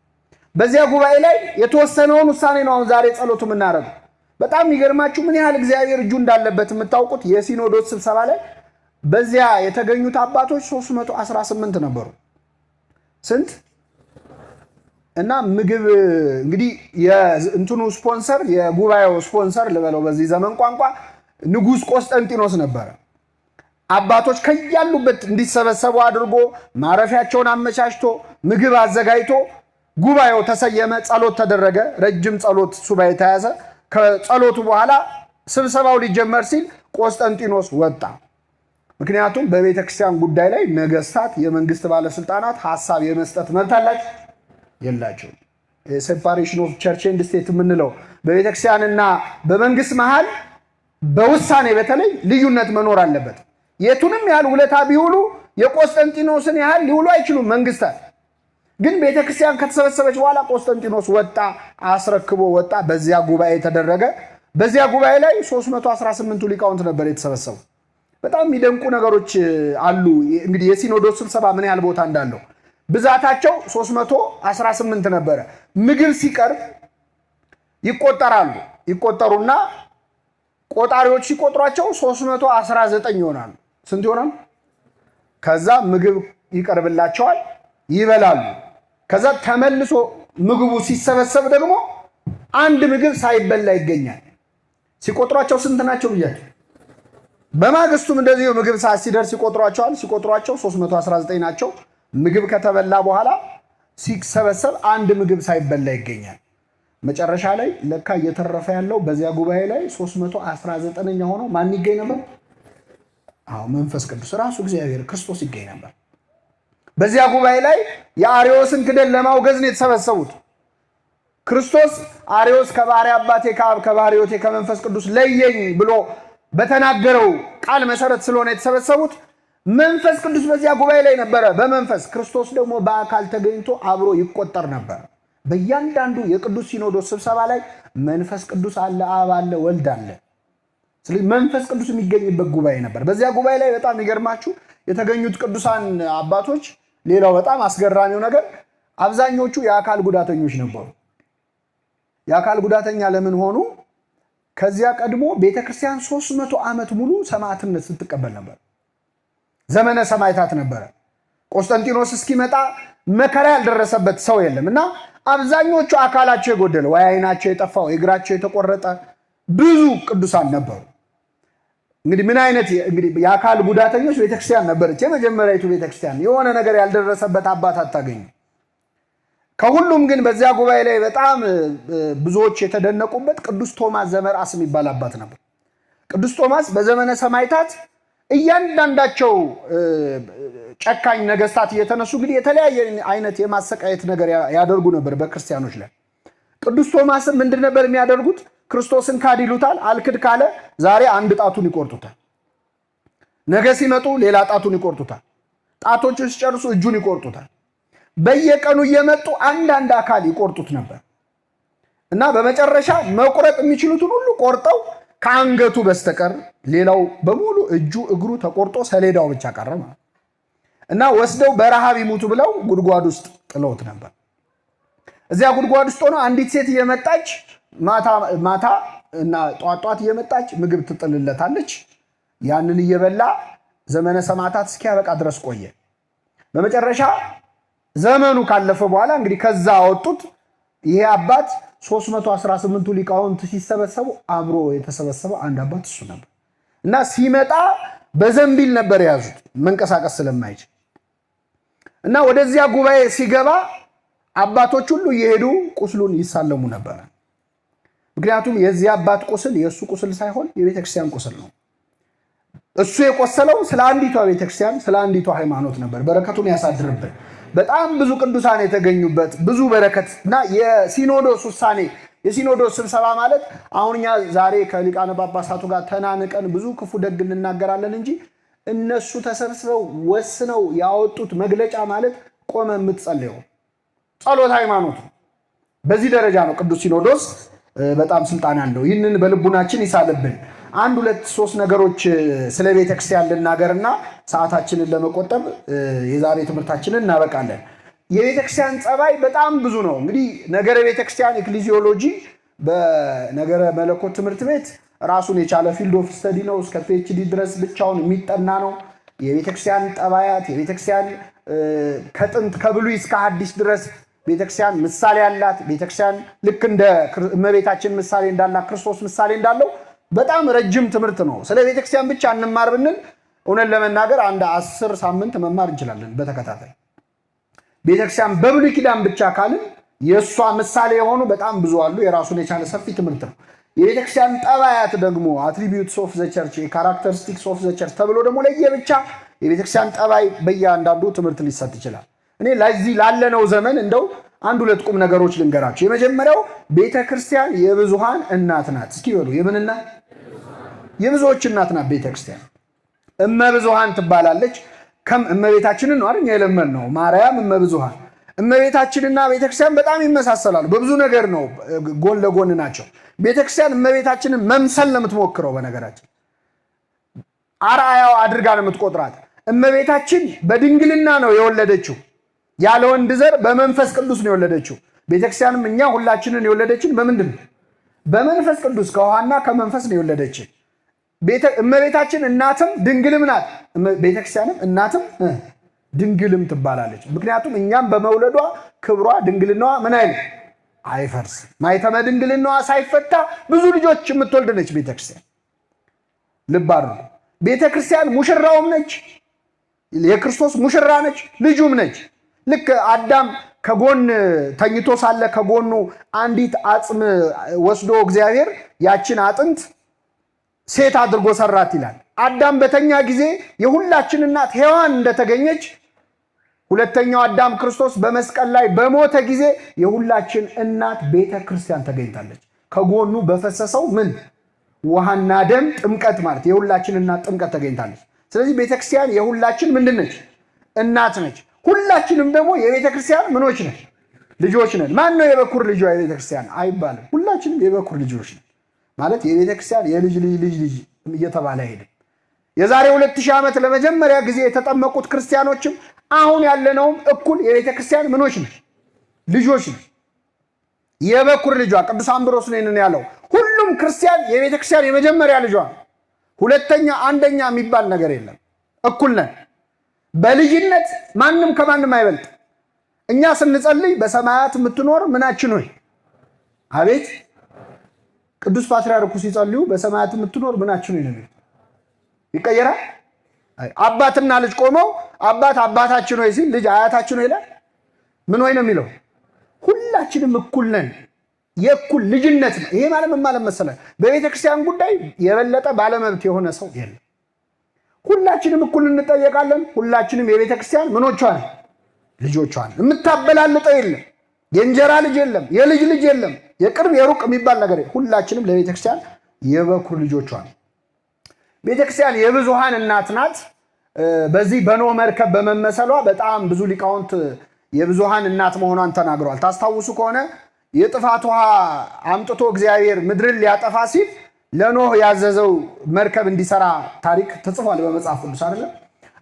በዚያ ጉባኤ ላይ የተወሰነውን ውሳኔ ነው አሁን ዛሬ ጸሎቱ የምናደርገው። በጣም የሚገርማችሁ ምን ያህል እግዚአብሔር እጁ እንዳለበት የምታውቁት የሲኖዶስ ስብሰባ ላይ በዚያ የተገኙት አባቶች 318 ነበሩ። ስንት? እና ምግብ እንግዲህ የእንትኑ ስፖንሰር፣ የጉባኤው ስፖንሰር ልበለው በዚህ ዘመን ቋንቋ፣ ንጉሥ ቆስጠንጢኖስ ነበረ። አባቶች ከያሉበት እንዲሰበሰቡ አድርጎ ማረፊያቸውን አመቻችቶ ምግብ አዘጋጅቶ ጉባኤው ተሰየመ። ጸሎት ተደረገ። ረጅም ጸሎት ሱባኤ ተያዘ። ከጸሎቱ በኋላ ስብሰባው ሊጀመር ሲል ቆስጠንጢኖስ ወጣ። ምክንያቱም በቤተ ክርስቲያን ጉዳይ ላይ ነገስታት፣ የመንግስት ባለስልጣናት ሀሳብ የመስጠት መብት አላቸው የላቸውም? Separation of church and state የምንለው በቤተክርስቲያንና በመንግስት መሃል በውሳኔ በተለይ ልዩነት መኖር አለበት። የቱንም ያህል ውለታ ቢውሉ የቆስጠንጢኖስን ያህል ሊውሉ አይችሉም መንግስታት። ግን ቤተክርስቲያን ከተሰበሰበች በኋላ ቆስጠንጢኖስ ወጣ፣ አስረክቦ ወጣ። በዚያ ጉባኤ ተደረገ። በዚያ ጉባኤ ላይ 318ቱ ሊቃውንት ነበር የተሰበሰቡ። በጣም የሚደንቁ ነገሮች አሉ። እንግዲህ የሲኖዶስ ስብሰባ ምን ያህል ቦታ እንዳለው ብዛታቸው 318 ነበረ። ምግብ ሲቀርብ ይቆጠራሉ። ይቆጠሩና ቆጣሪዎች ሲቆጥሯቸው 319 ይሆናሉ። ስንት ይሆናል? ከዛ ምግብ ይቀርብላቸዋል፣ ይበላሉ። ከዛ ተመልሶ ምግቡ ሲሰበሰብ ደግሞ አንድ ምግብ ሳይበላ ይገኛል። ሲቆጥሯቸው ስንት ናቸው ብያቸው። በማግስቱም እንደዚሁ ምግብ ሰዓት ሲደርስ ይቆጥሯቸዋል። ሲቆጥሯቸው 319 ናቸው። ምግብ ከተበላ በኋላ ሲሰበሰብ አንድ ምግብ ሳይበላ ይገኛል። መጨረሻ ላይ ለካ እየተረፈ ያለው በዚያ ጉባኤ ላይ 319ኛ ሆኖ ማን ይገኝ ነበር? አዎ፣ መንፈስ ቅዱስ ራሱ እግዚአብሔር ክርስቶስ ይገኝ ነበር። በዚያ ጉባኤ ላይ የአርዮስን ክደን ለማውገዝ ነው የተሰበሰቡት። ክርስቶስ አርዮስ ከባህሪ አባቴ ከአብ ከባህሪ ሕይወቴ ከመንፈስ ቅዱስ ለየኝ ብሎ በተናገረው ቃል መሰረት ስለሆነ የተሰበሰቡት መንፈስ ቅዱስ በዚያ ጉባኤ ላይ ነበረ በመንፈስ፣ ክርስቶስ ደግሞ በአካል ተገኝቶ አብሮ ይቆጠር ነበር። በእያንዳንዱ የቅዱስ ሲኖዶስ ስብሰባ ላይ መንፈስ ቅዱስ አለ፣ አብ አለ፣ ወልድ አለ። ስለዚህ መንፈስ ቅዱስ የሚገኝበት ጉባኤ ነበር። በዚያ ጉባኤ ላይ በጣም ይገርማችሁ የተገኙት ቅዱሳን አባቶች፣ ሌላው በጣም አስገራሚው ነገር አብዛኞቹ የአካል ጉዳተኞች ነበሩ። የአካል ጉዳተኛ ለምን ሆኑ? ከዚያ ቀድሞ ቤተክርስቲያን 300 ዓመት ሙሉ ሰማዕትነት ስትቀበል ነበር። ዘመነ ሰማዕታት ነበረ። ቆስጠንጢኖስ እስኪመጣ መከራ ያልደረሰበት ሰው የለም እና አብዛኞቹ አካላቸው የጎደለ ወይ ዓይናቸው የጠፋው እግራቸው የተቆረጠ ብዙ ቅዱሳን ነበሩ። እንግዲህ ምን አይነት እንግዲህ የአካል ጉዳተኞች ቤተክርስቲያን ነበረች። የመጀመሪያይቱ ቤተክርስቲያን የሆነ ነገር ያልደረሰበት አባት አታገኙ። ከሁሉም ግን በዚያ ጉባኤ ላይ በጣም ብዙዎች የተደነቁበት ቅዱስ ቶማስ ዘመርዓስ የሚባል አባት ነበር። ቅዱስ ቶማስ በዘመነ ሰማዕታት እያንዳንዳቸው ጨካኝ ነገስታት እየተነሱ እንግዲህ የተለያየ አይነት የማሰቃየት ነገር ያደርጉ ነበር በክርስቲያኖች ላይ። ቅዱስ ቶማስም ምንድን ነበር የሚያደርጉት? ክርስቶስን ካድ ይሉታል። አልክድ ካለ ዛሬ አንድ ጣቱን ይቆርጡታል። ነገ ሲመጡ ሌላ ጣቱን ይቆርጡታል። ጣቶቹ ሲጨርሱ እጁን ይቆርጡታል። በየቀኑ እየመጡ አንዳንድ አካል ይቆርጡት ነበር እና በመጨረሻ መቁረጥ የሚችሉትን ሁሉ ቆርጠው ከአንገቱ በስተቀር ሌላው በሙሉ እጁ እግሩ ተቆርጦ ሰሌዳው ብቻ ቀረ ማለት እና ወስደው በረሃብ ይሙቱ ብለው ጉድጓድ ውስጥ ጥለውት ነበር። እዚያ ጉድጓድ ውስጥ ሆኖ አንዲት ሴት እየመጣች ማታ ማታ እና ጧት ጧት እየመጣች ምግብ ትጥልለታለች። ያንን እየበላ ዘመነ ሰማዕታት እስኪያበቃ ድረስ ቆየ። በመጨረሻ ዘመኑ ካለፈ በኋላ እንግዲህ ከዛ አወጡት። ይሄ አባት 318ቱ ሊቃውንት ሲሰበሰቡ አብሮ የተሰበሰበው አንድ አባት እሱ ነበር እና ሲመጣ በዘንቢል ነበር የያዙት መንቀሳቀስ ስለማይችል እና ወደዚያ ጉባኤ ሲገባ አባቶች ሁሉ እየሄዱ ቁስሉን ይሳለሙ ነበር። ምክንያቱም የዚህ አባት ቁስል የእሱ ቁስል ሳይሆን የቤተክርስቲያን ቁስል ነው። እሱ የቆሰለው ስለ አንዲቷ ቤተክርስቲያን ስለ አንዲቷ ሃይማኖት ነበር። በረከቱን ያሳድርብን። በጣም ብዙ ቅዱሳን የተገኙበት ብዙ በረከት እና የሲኖዶስ ውሳኔ የሲኖዶስ ስብሰባ ማለት አሁን እኛ ዛሬ ከሊቃነ ጳጳሳቱ ጋር ተናንቀን ብዙ ክፉ ደግ እንናገራለን እንጂ እነሱ ተሰብስበው ወስነው ያወጡት መግለጫ ማለት ቆመ የምትጸልየው ጸሎት ሃይማኖት ነው። በዚህ ደረጃ ነው ቅዱስ ሲኖዶስ በጣም ስልጣን አለው። ይህንን በልቡናችን ይሳልብን። አንድ ሁለት ሶስት ነገሮች ስለ ቤተክርስቲያን ልናገርና ሰዓታችንን ለመቆጠብ የዛሬ ትምህርታችንን እናበቃለን። የቤተክርስቲያን ጸባይ በጣም ብዙ ነው። እንግዲህ ነገረ ቤተክርስቲያን ecclesiology በነገረ መለኮት ትምህርት ቤት ራሱን የቻለ field of study ነው። እስከ PhD ድረስ ብቻውን የሚጠና ነው። የቤተክርስቲያን ጠባያት፣ የቤተክርስቲያን ከጥንት ከብሉይ እስከ ሐዲስ ድረስ ቤተክርስቲያን ምሳሌ ያላት፣ ቤተክርስቲያን ልክ እንደ እመቤታችን ምሳሌ እንዳላት ክርስቶስ ምሳሌ እንዳለው በጣም ረጅም ትምህርት ነው። ስለ ቤተክርስቲያን ብቻ እንማር ብንል እውነት ለመናገር አንድ 10 ሳምንት መማር እንችላለን በተከታታይ። ቤተክርስቲያን በብሉይ ኪዳን ብቻ ካልን የእሷ ምሳሌ የሆኑ በጣም ብዙ አሉ። የራሱን የቻለ ሰፊ ትምህርት ነው። የቤተክርስቲያን ጠባያት ደግሞ attributes of the church፣ characteristics of the church ተብሎ ደግሞ ለየብቻ የቤተክርስቲያን ጠባይ በእያንዳንዱ ትምህርት ሊሰጥ ይችላል። እኔ ለዚህ ላለነው ዘመን እንደው አንድ ሁለት ቁም ነገሮች ልንገራችሁ። የመጀመሪያው ቤተክርስቲያን የብዙሃን እናት ናት። እስኪ በሉ የምን እናት? የብዙዎች እናት ናት ቤተክርስቲያን። እመብዙሃን ትባላለች። እመቤታችንን ነው አይደል የለመድነው፣ ማርያም እመብዙሃን። እመቤታችንና ቤተክርስቲያን በጣም ይመሳሰላሉ። በብዙ ነገር ነው ጎን ለጎን ናቸው። ቤተክርስቲያን እመቤታችንን መምሰል ነው የምትሞክረው። በነገራችን አርአያው አድርጋ ነው የምትቆጥራት። እመቤታችን በድንግልና ነው የወለደችው፣ ያለ ወንድ ዘር በመንፈስ ቅዱስ ነው የወለደችው። ቤተክርስቲያንም እኛ ሁላችንን የወለደችን በምንድን ነው? በመንፈስ ቅዱስ ከውሃና ከመንፈስ ነው የወለደችን። እመቤታችን እናትም ድንግልም ናት። ቤተክርስቲያንም እናትም ድንግልም ትባላለች። ምክንያቱም እኛም በመውለዷ ክብሯ ድንግልናዋ ምን አይል አይፈርስም። ማኅተመ ድንግልናዋ ሳይፈታ ብዙ ልጆች የምትወልድ ነች ቤተክርስቲያን። ልብ አድርጉ። ቤተክርስቲያን ሙሽራውም ነች፣ የክርስቶስ ሙሽራ ነች፣ ልጁም ነች። ልክ አዳም ከጎን ተኝቶ ሳለ ከጎኑ አንዲት አጽም ወስዶ እግዚአብሔር ያችን አጥንት ሴት አድርጎ ሰራት ይላል። አዳም በተኛ ጊዜ የሁላችን እናት ሔዋን እንደተገኘች ሁለተኛው አዳም ክርስቶስ በመስቀል ላይ በሞተ ጊዜ የሁላችን እናት ቤተ ክርስቲያን ተገኝታለች። ከጎኑ በፈሰሰው ምን ውሃና ደም ጥምቀት ማለት የሁላችን እናት ጥምቀት ተገኝታለች። ስለዚህ ቤተክርስቲያን የሁላችን ምንድን ነች? እናት ነች። ሁላችንም ደግሞ የቤተክርስቲያን ምኖች ነን? ልጆች ነን። ማን ነው የበኩር ልጇ የቤተክርስቲያን አይባልም። ሁላችንም የበኩር ልጆች ነን። ማለት የቤተክርስቲያን የልጅ ልጅ ልጅ ልጅ እየተባለ አይሄድም። የዛሬ 2000 ዓመት ለመጀመሪያ ጊዜ የተጠመቁት ክርስቲያኖችም አሁን ያለነውም እኩል የቤተክርስቲያን ምኖች ነን? ልጆች ነን። የበኩር ልጇ ቅዱስ አምብሮስ ነው ይህንን ያለው። ሁሉም ክርስቲያን የቤተክርስቲያን የመጀመሪያ ልጇ ነው። ሁለተኛ አንደኛ የሚባል ነገር የለም። እኩል ነን። በልጅነት ማንም ከማንም አይበልጥ። እኛ ስንጸልይ በሰማያት የምትኖር ምናችን ሆይ፣ አቤት ቅዱስ ፓትርያርኩ ሲጸልዩ በሰማያት የምትኖር ምናችን ሆይ ነው የሚሉት። ይቀየራል? አባትና ልጅ ቆመው አባት አባታችን ሆይ ሲል ልጅ አያታችን ሆይ ይላል። ምን ሆይ ነው የሚለው? ሁላችንም እኩል ነን። የእኩል ልጅነት ነው። ይሄ ማለት ምን ማለት መሰለህ? በቤተ ክርስቲያን ጉዳይ የበለጠ ባለመብት የሆነ ሰው የለም። ሁላችንም እኩል እንጠየቃለን። ሁላችንም የቤተ ክርስቲያን ምኖቿ ነን፣ ልጆቿ ነን። የምታበላልጠው የለም። የእንጀራ ልጅ የለም፣ የልጅ ልጅ የለም፣ የቅርብ የሩቅ የሚባል ነገር የለም። ሁላችንም ለቤተ ክርስቲያን የበኩር ልጆቿ ነን። ቤተ ክርስቲያን የብዙሃን እናት ናት። በዚህ በኖህ መርከብ በመመሰሏ በጣም ብዙ ሊቃውንት የብዙሃን እናት መሆኗን ተናግረዋል። ታስታውሱ ከሆነ የጥፋት ውሃ አምጥቶ እግዚአብሔር ምድርን ሊያጠፋ ሲል ለኖህ ያዘዘው መርከብ እንዲሰራ ታሪክ ተጽፏል በመጽሐፍ ቅዱስ አይደለም።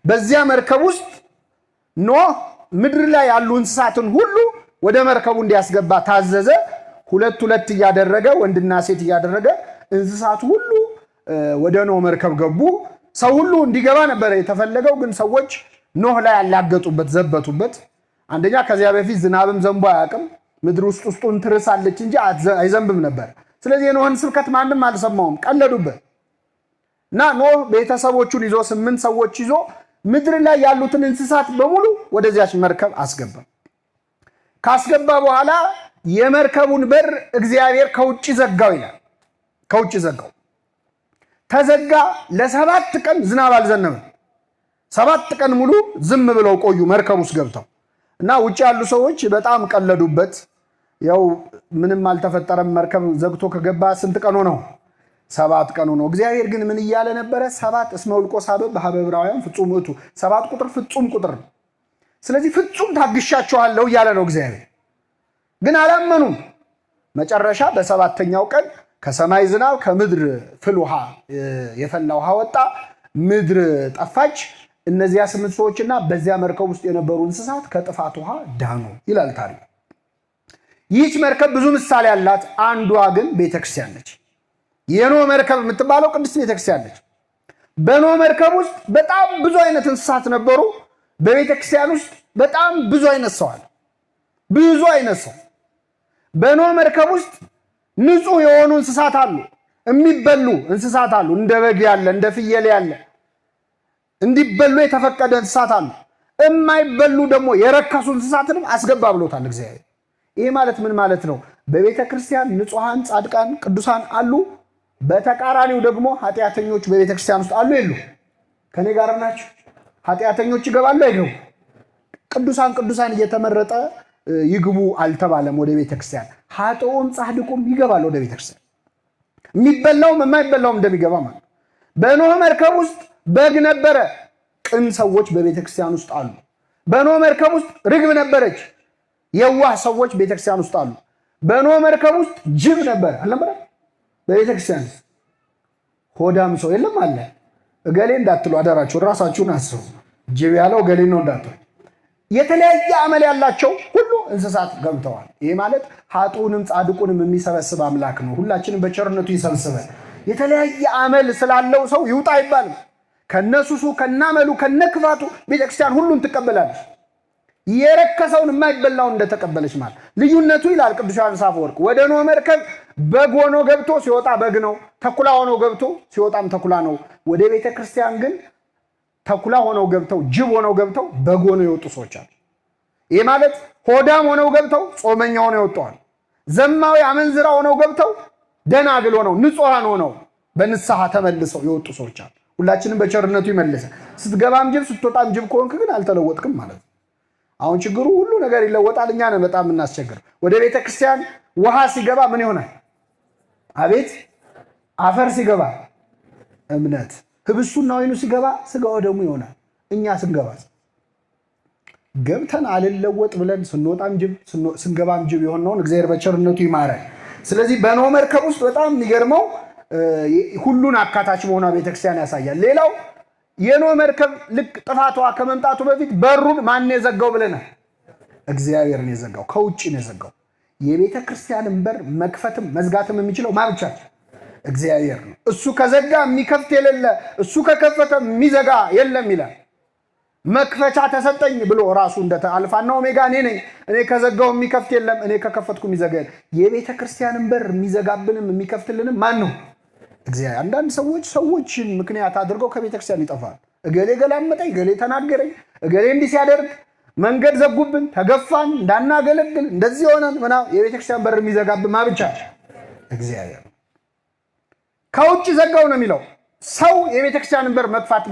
በዚያ መርከብ ውስጥ ኖህ ምድር ላይ ያሉ እንስሳትን ሁሉ ወደ መርከቡ እንዲያስገባ ታዘዘ። ሁለት ሁለት እያደረገ ወንድና ሴት እያደረገ እንስሳቱ ሁሉ ወደ ኖህ መርከብ ገቡ። ሰው ሁሉ እንዲገባ ነበረ የተፈለገው፣ ግን ሰዎች ኖህ ላይ ያላገጡበት፣ ዘበቱበት። አንደኛ ከዚያ በፊት ዝናብም ዘንቦ አያውቅም። ምድር ውስጥ ውስጡን ትርሳለች እንጂ አይዘንብም ነበር። ስለዚህ የኖህን ስብከት ማንም አልሰማውም፣ ቀለዱበት። እና ኖህ ቤተሰቦቹን ይዞ 8 ሰዎች ይዞ ምድር ላይ ያሉትን እንስሳት በሙሉ ወደዚያች መርከብ አስገባ። ካስገባ በኋላ የመርከቡን በር እግዚአብሔር ከውጭ ዘጋው ይላል። ከውጭ ዘጋው። ተዘጋ። ለ7 ቀን ዝናብ አልዘነበም። 7 ቀን ሙሉ ዝም ብለው ቆዩ መርከብ ውስጥ ገብተው። እና ውጭ ያሉ ሰዎች በጣም ቀለዱበት። ያው ምንም አልተፈጠረም። መርከብ ዘግቶ ከገባ ስንት ቀን ሆነው? 7 ቀን ሆነው። እግዚአብሔር ግን ምን እያለ ነበረ? 7 እስመ ውልቆ ሳብዕ በኀበ ዕብራውያን ፍጹም ውእቱ። 7 ቁጥር ፍጹም ቁጥር ነው። ስለዚህ ፍጹም ታግሻቸዋለሁ እያለ ነው እግዚአብሔር። ግን አላመኑም። መጨረሻ በ7ኛው ቀን ከሰማይ ዝናብ ከምድር ፍል ውሃ የፈላ ውሃ ወጣ። ምድር ጠፋች። እነዚያ 8 ሰዎችና በዚያ መርከብ ውስጥ የነበሩ እንስሳት ከጥፋት ውሃ ዳኑ ይላል ታሪኩ። ይህች መርከብ ብዙ ምሳሌ ያላት፣ አንዷ ግን ቤተክርስቲያን ነች። የኖህ መርከብ የምትባለው ቅድስት ቤተክርስቲያን ነች። በኖህ መርከብ ውስጥ በጣም ብዙ አይነት እንስሳት ነበሩ። በቤተክርስቲያን ውስጥ በጣም ብዙ አይነት ሰው አለ። ብዙ አይነት ሰው። በኖህ መርከብ ውስጥ ንጹህ የሆኑ እንስሳት አሉ፣ የሚበሉ እንስሳት አሉ። እንደ በግ ያለ፣ እንደ ፍየል ያለ እንዲበሉ የተፈቀደ እንስሳት አሉ። የማይበሉ ደግሞ የረከሱ እንስሳትንም አስገባ ብሎታል እግዚአብሔር። ይሄ ማለት ምን ማለት ነው? በቤተክርስቲያን ንጹሃን፣ ጻድቃን፣ ቅዱሳን አሉ። በተቃራኒው ደግሞ ኃጢአተኞች በቤተክርስቲያን ውስጥ አሉ የሉ? ከኔ ጋር ናቸው? ኃጢአተኞች ይገባሉ አይገቡ? ቅዱሳን ቅዱሳን እየተመረጠ ይግቡ አልተባለም ወደ ቤተክርስቲያን። ኃጥኡም ጻድቁም ይገባል ወደ ቤተክርስቲያን። የሚበላውም የማይበላውም እንደሚገባ ማለት። በኖህ መርከብ ውስጥ በግ ነበረ። ቅን ሰዎች በቤተክርስቲያን ውስጥ አሉ። በኖህ መርከብ ውስጥ ርግብ ነበረች። የዋህ ሰዎች ቤተክርስቲያን ውስጥ አሉ። በኖህ መርከብ ውስጥ ጅብ ነበር አልነበረ? በቤተክርስቲያን ውስጥ ሆዳም ሰው የለም አለ። እገሌ እንዳትሉ አደራችሁ፣ ራሳችሁን አስቡ። ጅብ ያለው እገሌ ነው እንዳትሉ። የተለያየ አመል ያላቸው ሁሉ እንስሳት ገብተዋል። ይሄ ማለት ኃጥኡንም ጻድቁንም የሚሰበስብ አምላክ ነው። ሁላችንም በቸርነቱ ይሰብስበን። የተለያየ አመል ስላለው ሰው ይውጣ አይባልም። ከነሱሱ ከናመሉ ከነክፋቱ ቤተክርስቲያን ሁሉን ትቀበላለች። የረከሰውን የማይበላውን እንደተቀበለች ማለት ልዩነቱ ይላል ቅዱስ ዮሐንስ አፈወርቅ፣ ወደ ኖህ መርከብ በግ ሆኖ ገብቶ ሲወጣ በግ ነው፣ ተኩላ ሆኖ ገብቶ ሲወጣም ተኩላ ነው። ወደ ቤተክርስቲያን ግን ተኩላ ሆነው ገብተው ጅብ ሆነው ገብተው በግ ሆነው የወጡ ሰዎች አሉ። ይሄ ማለት ሆዳም ሆነው ገብተው ጾመኛ ሆነው የወጡዋል። ዘማዊ አመንዝራ ሆነው ገብተው ደናግል ሆነው ንጹሃን ሆነው በንስሐ ተመልሰው የወጡ ሰዎች አሉ። ሁላችንም በቸርነቱ ይመልሰ። ስትገባም ጅብ ስትወጣም ጅብ ከሆንክ ግን አልተለወጥክም ማለት ነው። አሁን ችግሩ ሁሉ ነገር ይለወጣል። እኛ ነን በጣም የምናስቸግረው። ወደ ቤተክርስቲያን ውሃ ሲገባ ምን ይሆናል? አቤት አፈር ሲገባ እምነት። ህብስቱና ወይኑ ሲገባ ስጋው ደሙ ይሆናል። እኛ ስንገባ ገብተን አልለወጥ ብለን ስንወጣም ጅብ ስንገባም ጅብ የሆነውን እግዚአብሔር በቸርነቱ ይማረን። ስለዚህ በኖህ መርከብ ውስጥ በጣም የሚገርመው ሁሉን አካታች መሆኗ ቤተክርስቲያን ያሳያል። ሌላው የኖህ መርከብ ልክ ጥፋቷ ከመምጣቱ በፊት በሩን ማን የዘጋው ብለናል? እግዚአብሔር ነው የዘጋው። ከውጭ ነው የዘጋው። የቤተ ክርስቲያንን በር መክፈትም መዝጋትም የሚችለው ማን ብቻ? እግዚአብሔር ነው። እሱ ከዘጋ የሚከፍት የሌለ፣ እሱ ከከፈተ የሚዘጋ የለም ይላል። መክፈቻ ተሰጠኝ ብሎ ራሱ እንደ አልፋና ኦሜጋ እኔ ነኝ፣ እኔ ከዘጋው የሚከፍት የለም፣ እኔ ከከፈትኩ የሚዘጋ የለም። የቤተ ክርስቲያንን በር የሚዘጋብንም የሚከፍትልንም ማን ነው? እግዚአብሔር። አንዳንድ ሰዎች ሰዎችን ምክንያት አድርገው ከቤተ ክርስቲያን ይጠፋል። እገሌ ገላመጠኝ፣ እገሌ ተናገረኝ፣ እገሌ እንዲህ ሲያደርግ መንገድ ዘጉብን፣ ተገፋን፣ እንዳናገለግል እንደዚህ ሆነን ምናምን። የቤተ ክርስቲያን በር የሚዘጋብን ማን ብቻ? እግዚአብሔር ነው። ከውጭ ዘጋው ነው የሚለው። ሰው የቤተ ክርስቲያንን በር መክፋት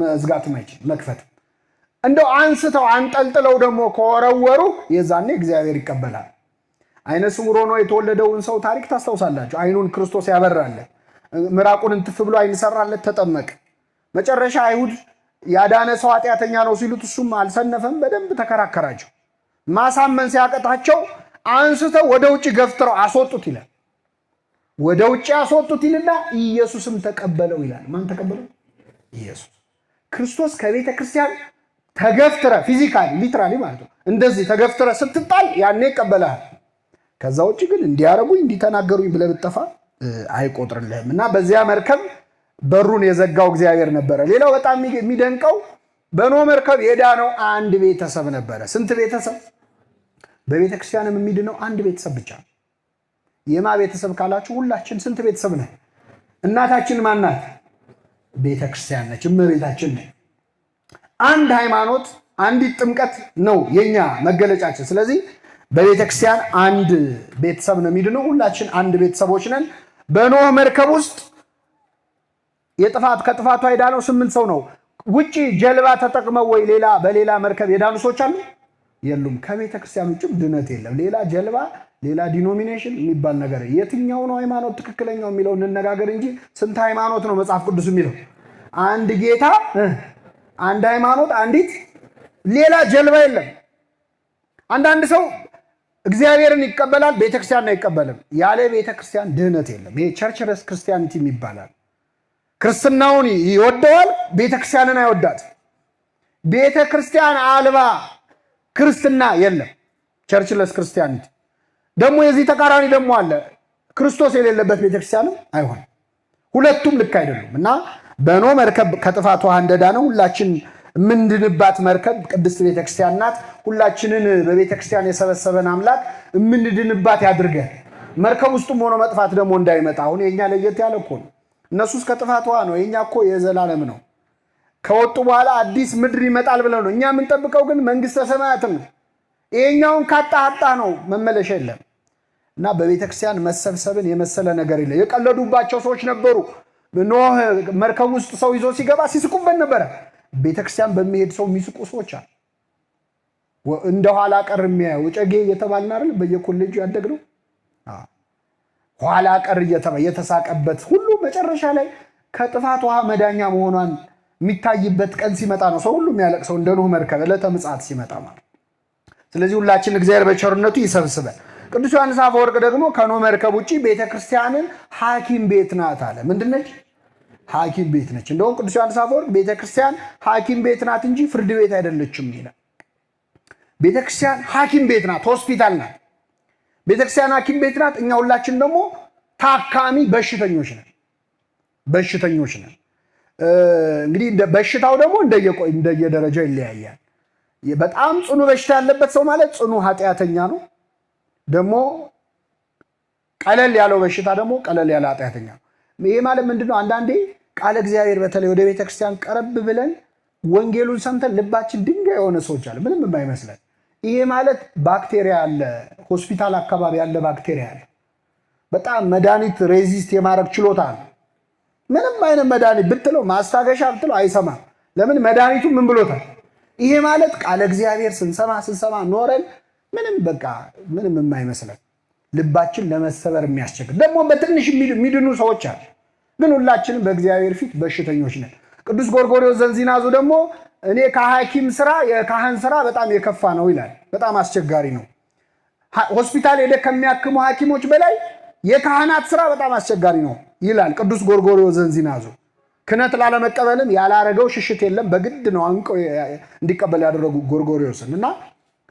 መዝጋትም አይችል መክፈት እንደው አንስተው አንጠልጥለው ደግሞ ከወረወሩ የዛኔ እግዚአብሔር ይቀበላል። አይነ ስውር ሆኖ የተወለደውን ሰው ታሪክ ታስታውሳላችሁ። አይኑን ክርስቶስ ያበራለት፣ ምራቁን እንትፍ ብሎ አይን ሰራለት፣ ተጠመቀ። መጨረሻ አይሁድ ያዳነ ሰው ኃጢአተኛ ነው ሲሉት እሱም አልሰነፈም፣ በደንብ ተከራከራቸው። ማሳመን ሲያቀጣቸው አንስተው ወደ ውጭ ገፍትረው አስወጡት ይላል። ወደ ውጭ አስወጡት ይልና ኢየሱስም ተቀበለው ይላል። ማን ተቀበለው? ኢየሱስ ክርስቶስ። ከቤተ ክርስቲያን ተገፍትረ physically literally ማለት ነው። እንደዚህ ተገፍትረ ስትጣል ያኔ ይቀበልሃል። ከዛ ውጭ ግን እንዲያረጉኝ እንዲተናገሩኝ ብለህ ብትጠፋ አይቆጥርልህም። እና በዚያ መርከብ በሩን የዘጋው እግዚአብሔር ነበረ። ሌላው በጣም የሚደንቀው በኖህ መርከብ የዳነው አንድ ቤተሰብ ነበረ። ስንት ቤተሰብ? በቤተ ክርስቲያንም የሚድነው አንድ ቤተሰብ ብቻ ነው። የማ ቤተሰብ ካላችሁ ሁላችን ስንት ቤተሰብ ነን? እናታችን ማን ናት? ቤተ ክርስቲያን ነች፣ እመቤታችን ነች። አንድ ሃይማኖት፣ አንዲት ጥምቀት ነው የኛ መገለጫችን። ስለዚህ በቤተ ክርስቲያን አንድ ቤተሰብ ነው የሚድነው። ሁላችን አንድ ቤተሰቦች ነን። በኖህ መርከብ ውስጥ የጥፋት ከጥፋቷ የዳነው 8 ሰው ነው። ውጪ ጀልባ ተጠቅመው ወይ ሌላ በሌላ መርከብ የዳኑ ሰዎች አሉ? የሉም። ከቤተ ክርስቲያን ውጭም ድነት የለም። ሌላ ጀልባ፣ ሌላ denomination የሚባል ነገር የትኛው ነው ሃይማኖት ትክክለኛው የሚለው እንነጋገር እንጂ ስንት ሃይማኖት ነው መጽሐፍ ቅዱስ የሚለው? አንድ ጌታ፣ አንድ ሃይማኖት፣ አንዲት ሌላ ጀልባ የለም። አንዳንድ ሰው እግዚአብሔርን ይቀበላል፣ ቤተክርስቲያን አይቀበልም። ያለ ቤተክርስቲያን ድህነት የለም። ይሄ churchless Christianity ይባላል። ክርስትናውን ይወደዋል፣ ቤተክርስቲያንን አይወዳት። ቤተክርስቲያን አልባ ክርስትና የለም። Churchless Christianity ደግሞ የዚህ ተቃራኒ ደግሞ አለ። ክርስቶስ የሌለበት ቤተክርስቲያንም አይሆንም። ሁለቱም ልክ አይደሉም። እና በኖህ መርከብ ከጥፋት ውሃ እንደዳነ ሁላችን የምንድንባት መርከብ ቅድስት ቤተክርስቲያን ናት። ሁላችንን በቤተክርስቲያን የሰበሰበን አምላክ የምንድንባት ያድርገን። መርከብ ውስጥም ሆኖ መጥፋት ደግሞ እንዳይመጣ። አሁን የኛ ለየት ያለ እኮ ነው። እነሱ እስከ ጥፋት ውሃ ነው፣ የኛ እኮ የዘላለም ነው። ከወጡ በኋላ አዲስ ምድር ይመጣል ብለው ነው። እኛ የምንጠብቀው ግን መንግስተ ሰማያትን ነው። ይሄኛውን ካጣ አጣ ነው፣ መመለሻ የለም። እና በቤተክርስቲያን መሰብሰብን የመሰለ ነገር የለም። የቀለዱባቸው ሰዎች ነበሩ። ኖህ መርከብ ውስጥ ሰው ይዞ ሲገባ ሲስቁበት ነበረ። ቤተክርስቲያን በሚሄድ ሰው የሚስቁ ሰዎች አሉ። እንደ ኋላ ቀር የሚያዩ እጨጌ እየተባልን አይደል በየኮሌጁ ያደግነው? ኋላ ቀር እየተባለ የተሳቀበት ሁሉ መጨረሻ ላይ ከጥፋት ውሃ መዳኛ መሆኗን የሚታይበት ቀን ሲመጣ ነው ሰው ሁሉ የሚያለቅሰው፣ እንደ ኖህ መርከብ ዕለተ ምጽአት ሲመጣ ማለት። ስለዚህ ሁላችን እግዚአብሔር በቸርነቱ ይሰብስበን። ቅዱስ ዮሐንስ አፈወርቅ ደግሞ ከኖህ መርከብ ውጪ ቤተክርስቲያንን ሐኪም ቤት ናት አለ። ምንድነች? ሐኪም ቤት ነች። እንደውም ቅዱስ ዮሐንስ አፈወርቅ ቤተክርስቲያን ሐኪም ቤት ናት እንጂ ፍርድ ቤት አይደለችም ይላል። ቤተክርስቲያን ሐኪም ቤት ናት፣ ሆስፒታል ናት። ቤተክርስቲያን ሐኪም ቤት ናት። እኛ ሁላችን ደግሞ ታካሚ በሽተኞች ነን፣ በሽተኞች ነን። እንግዲህ በሽታው ደግሞ እንደየደረጃው ይለያያል። በጣም ጽኑ በሽታ ያለበት ሰው ማለት ጽኑ ኃጢአተኛ ነው። ደግሞ ቀለል ያለው በሽታ ደግሞ ቀለል ያለ ኃጢአተኛ ነው። ይሄ ማለት ምንድነው? አንዳንዴ ቃለ እግዚአብሔር በተለይ ወደ ቤተክርስቲያን ቀረብ ብለን ወንጌሉን ሰምተን ልባችን ድንጋይ የሆነ ሰዎች አለ፣ ምንም የማይመስለን። ይሄ ማለት ባክቴሪያ አለ፣ ሆስፒታል አካባቢ ያለ ባክቴሪያ አለ። በጣም መድኃኒት resist የማድረግ ችሎታ አለ። ምንም አይነት መድኃኒት ብትለው ማስታገሻ ብትለው አይሰማም። ለምን? መድኃኒቱ ምን ብሎታል? ይሄ ማለት ቃለ እግዚአብሔር ስንሰማ ስንሰማ ኖረን ምንም በቃ ምንም የማይመስለን ልባችን ለመሰበር የሚያስቸግር ደግሞ በትንሽ የሚድኑ ሰዎች አሉ። ግን ሁላችንም በእግዚአብሔር ፊት በሽተኞች ነን። ቅዱስ ጎርጎርዮስ ዘንዚናዙ ደግሞ እኔ ከሐኪም ስራ የካህን ስራ በጣም የከፋ ነው ይላል። በጣም አስቸጋሪ ነው። ሆስፒታል ሄደ ከሚያክሙ ሐኪሞች በላይ የካህናት ስራ በጣም አስቸጋሪ ነው ይላል ቅዱስ ጎርጎርዮስ ዘንዚናዙ። ክህነት ላለመቀበልም ያላረገው ሽሽት የለም። በግድ ነው አንቀው እንዲቀበል ያደረጉ ጎርጎርዮስን። እና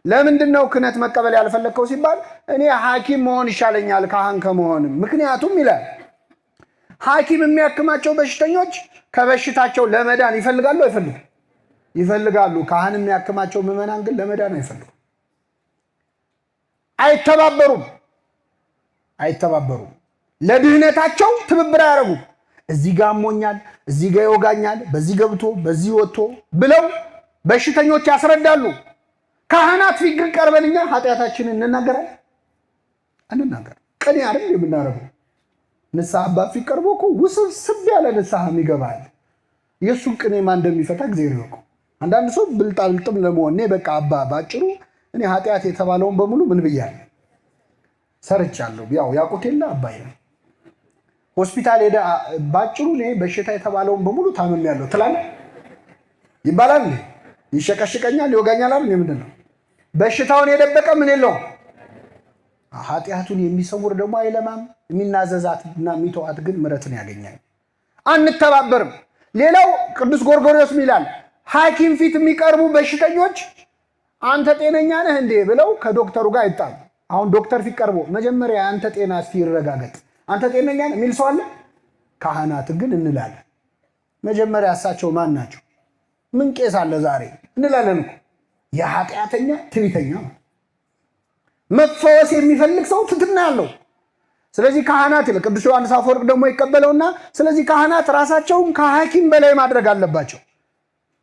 ለምንድን ነው ክህነት መቀበል ያልፈለግከው ሲባል እኔ ሐኪም መሆን ይሻለኛል ካህን ከመሆንም። ምክንያቱም ይላል ሐኪም የሚያክማቸው በሽተኞች ከበሽታቸው ለመዳን ይፈልጋሉ አይፈልጉም? ይፈልጋሉ። ካህን የሚያክማቸው ምዕመናን ግን ለመዳን አይፈልጉም። አይተባበሩም አይተባበሩም። ለድህነታቸው ትብብር አያደርጉም። እዚህ ጋር አሞኛል፣ እዚህ ጋር ይወጋኛል፣ በዚህ ገብቶ በዚህ ወጥቶ ብለው በሽተኞች ያስረዳሉ። ካህናት ፊት ግን ቀርበን እኛ ኃጢአታችንን እንናገራለን? አንናገርም። ቅኔ አይደል የምናደርገው? ንስሐ አባት ፊት ቀርቦ እኮ ውስብስብ ያለ ንስሐ የሚገባል። የእሱን ቅኔ ማን እንደሚፈታ እግዚአብሔር ይወቀው። አንዳንድ ሰው ብልጣብልጥም ለመሆን እኔ በቃ አባ ባጭሩ እኔ ኃጢአት የተባለውን በሙሉ ምን ብያለሁ ሰርቻለሁ። ያው ያውቁት የለ አባይ ነው። ሆስፒታል ሄደ ባጭሩ እኔ በሽታ የተባለውን በሙሉ ታምሜያለሁ ትላለህ ይባላል። ይሸቀሽቀኛል፣ ይወጋኛል አይደል? ምንድን ነው በሽታውን የደበቀ ምን የለውም። ኃጢአቱን የሚሰውር ደግሞ አይለማም። የሚናዘዛት እና የሚተዋት ግን ምሕረትን ያገኛል። አንተባበርም። ሌላው ቅዱስ ጎርጎርዮስ ይላል ሐኪም ፊት የሚቀርቡ በሽተኞች አንተ ጤነኛ ነህ እንዴ ብለው ከዶክተሩ ጋር አይጣሉ። አሁን ዶክተር ፊት ቀርቦ መጀመሪያ አንተ ጤና እስቲ ይረጋገጥ፣ አንተ ጤነኛ ነህ የሚል ሰው አለ? ካህናት ግን እንላለን። መጀመሪያ እሳቸው ማን ናቸው? ምን ቄስ አለ ዛሬ እንላለን እኮ። የኃጢአተኛ ትዕቢተኛ ነው። መፈወስ የሚፈልግ ሰው ትትና ያለው። ስለዚህ ካህናት ይላል ቅዱስ ዮሐንስ አፈወርቅ ደግሞ ይቀበለውና፣ ስለዚህ ካህናት ራሳቸውን ከሐኪም በላይ ማድረግ አለባቸው።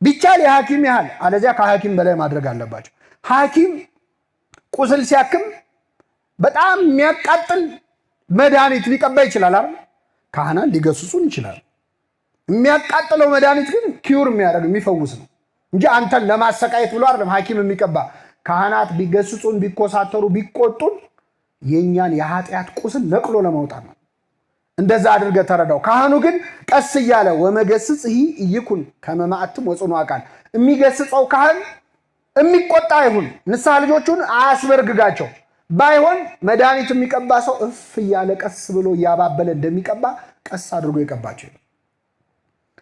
ቢቻል የሐኪም ያህል አለዚያ ከሐኪም በላይ ማድረግ አለባቸው። ሐኪም ቁስል ሲያክም በጣም የሚያቃጥል መድኃኒት ሊቀባ ይችላል አይደል? ካህናት ሊገስጹን ይችላል። የሚያቃጥለው መድኃኒት ግን cure የሚያደርግ የሚፈውስ ነው እንጂ አንተን ለማሰቃየት ብሎ አይደለም ሐኪም የሚቀባ። ካህናት ቢገስጹን፣ ቢኮሳተሩ፣ ቢቆጡን የእኛን የኃጢአት ቁስል ነቅሎ ለማውጣት ነው። እንደዛ አድርገህ ተረዳው። ካህኑ ግን ቀስ እያለ ወመገስጽ ይህ ኢይኩን ከመ ማዕትም ወጽኑዕ ቃል፣ የሚገስጸው ካህን የሚቆጣ አይሁን፣ ንስሐ ልጆቹን አያስበርግጋቸው። ባይሆን መድኃኒት የሚቀባ ሰው እፍ እያለ ቀስ ብሎ እያባበለ እንደሚቀባ ቀስ አድርጎ ይቀባቸው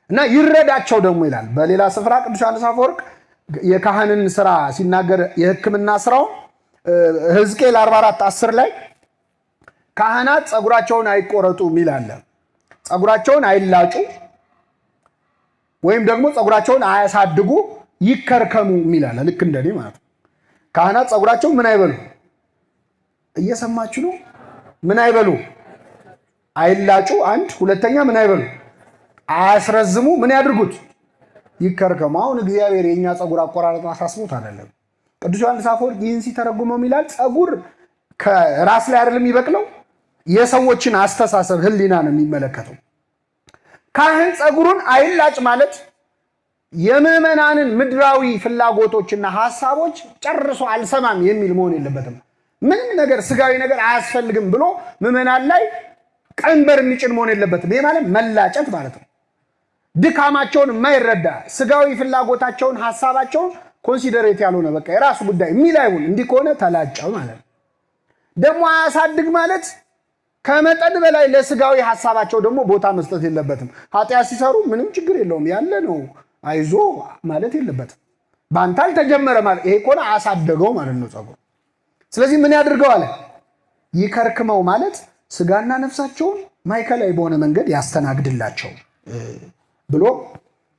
እና ይረዳቸው ደግሞ ይላል። በሌላ ስፍራ ቅዱስ ዮሐንስ አፈወርቅ የካህንን ስራ ሲናገር የሕክምና ስራውን ሕዝቅኤል 44:10 ላይ ካህናት ፀጉራቸውን አይቆረጡ የሚል አለ። ፀጉራቸውን አይላጩ ወይም ደግሞ ፀጉራቸውን አያሳድጉ ይከርከሙ የሚል አለ። ልክ እንደኔ ማለት ነው። ካህናት ፀጉራቸውን ምን አይበሉ? እየሰማችሁ ነው? ምን አይበሉ? አይላጩ። አንድ ሁለተኛ ምን አይበሉ? አያስረዝሙ። ምን ያድርጉት? ይከርከሙ። አሁን እግዚአብሔር የእኛ ፀጉር አቆራረጥ አሳስቦት አይደለም። ቅዱስ ዮሐንስ አፈወርቅ ይህን ሲተረጉመው ይላል ፀጉር ከራስ ላይ አይደለም የሚበቅለው፣ የሰዎችን አስተሳሰብ ሕሊና ነው የሚመለከተው። ካህን ፀጉሩን አይላጭ ማለት የምዕመናንን ምድራዊ ፍላጎቶችና ሀሳቦች ጨርሶ አልሰማም የሚል መሆን የለበትም። ምንም ነገር ስጋዊ ነገር አያስፈልግም ብሎ ምዕመናን ላይ ቀንበር የሚጭን መሆን የለበትም። ይህ ማለት መላጨት ማለት ነው። ድካማቸውን የማይረዳ ስጋዊ ፍላጎታቸውን ሀሳባቸውን considerate ያልሆነ በቃ የራሱ ጉዳይ የሚል አይሁን። እንዲህ ከሆነ ተላጨው ማለት ነው። ደግሞ አያሳድግ ማለት ከመጠን በላይ ለስጋዊ ሀሳባቸው ደግሞ ቦታ መስጠት የለበትም። ኃጢአት ሲሰሩ ምንም ችግር የለውም ያለ ነው አይዞ ማለት የለበትም። በአንተ አልተጀመረ ማለት ይሄ ከሆነ አሳደገው ማለት ነው ፀጉር። ስለዚህ ምን ያድርገው አለ? ይከርክመው ማለት ስጋና ነፍሳቸውን ማዕከላዊ በሆነ መንገድ ያስተናግድላቸው ብሎ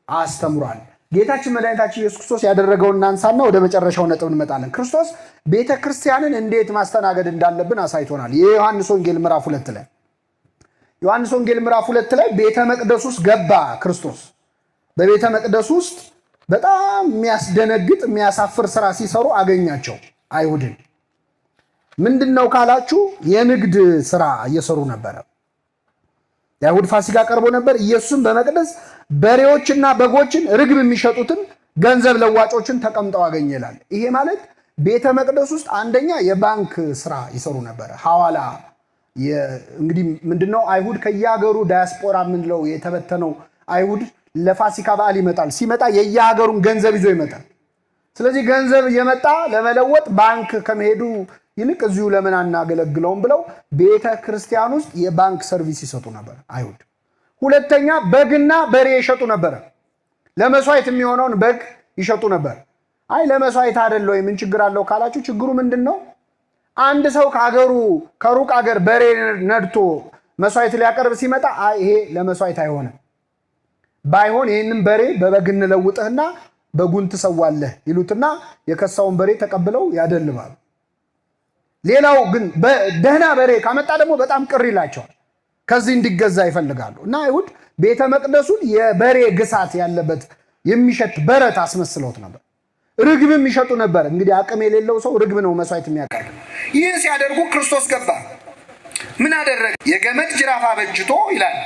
አስተምሯል። ጌታችን መድኃኒታችን ኢየሱስ ክርስቶስ ያደረገውን እናንሳና ወደ መጨረሻው ነጥብ እንመጣለን። ክርስቶስ ቤተ ክርስቲያንን እንዴት ማስተናገድ እንዳለብን አሳይቶናል። የዮሐንስ ወንጌል ምዕራፍ 2 ላይ ዮሐንስ ወንጌል ምዕራፍ 2 ላይ ቤተ መቅደስ ውስጥ ገባ ክርስቶስ። በቤተ መቅደስ ውስጥ በጣም የሚያስደነግጥ የሚያሳፍር ስራ ሲሰሩ አገኛቸው አይሁድን። ምንድን ነው ካላችሁ የንግድ ስራ እየሰሩ ነበረ። የአይሁድ ፋሲካ ቀርቦ ነበር። ኢየሱስም በመቅደስ በሬዎችና በጎችን ርግብ የሚሸጡትን ገንዘብ ለዋጮችን ተቀምጠው አገኘ ይላል። ይሄ ማለት ቤተ መቅደስ ውስጥ አንደኛ የባንክ ስራ ይሰሩ ነበረ። ሐዋላ እንግዲህ ምንድነው አይሁድ ከየሀገሩ ዳያስፖራ የምንለው የተበተነው አይሁድ ለፋሲካ በዓል ይመጣል። ሲመጣ የየሀገሩን ገንዘብ ይዞ ይመጣል። ስለዚህ ገንዘብ እየመጣ ለመለወጥ ባንክ ከመሄዱ ይልቅ እዚሁ ለምን አናገለግለውም ብለው ቤተ ክርስቲያን ውስጥ የባንክ service ይሰጡ ነበር አይሁድ። ሁለተኛ በግና በሬ ይሸጡ ነበር። ለመስዋዕት የሚሆነውን በግ ይሸጡ ነበር። አይ ለመስዋዕት አይደል ወይ ምን ችግር አለው ካላችሁ፣ ችግሩ ምንድነው? አንድ ሰው ከሀገሩ ከሩቅ ሀገር በሬ ነድቶ መስዋዕት ሊያቀርብ ሲመጣ አይ ይሄ ለመስዋዕት አይሆንም፣ ባይሆን ይሄንን በሬ በበግ እንለውጥህና በጉን ትሰዋለህ ይሉትና የከሳውን በሬ ተቀብለው ያደልባሉ። ሌላው ግን ደህና በሬ ካመጣ ደግሞ በጣም ቅር ይላቸዋል። ከዚህ እንዲገዛ ይፈልጋሉ። እና አይሁድ ቤተ መቅደሱን የበሬ ግሳት ያለበት የሚሸት በረት አስመስለውት ነበር። ርግብም ይሸጡ ነበር። እንግዲህ አቅም የሌለው ሰው ርግብ ነው መስዋዕት የሚያቀርብ። ይህን ሲያደርጉ ክርስቶስ ገባ። ምን አደረገ? የገመድ ጅራፍ አበጅቶ ይላል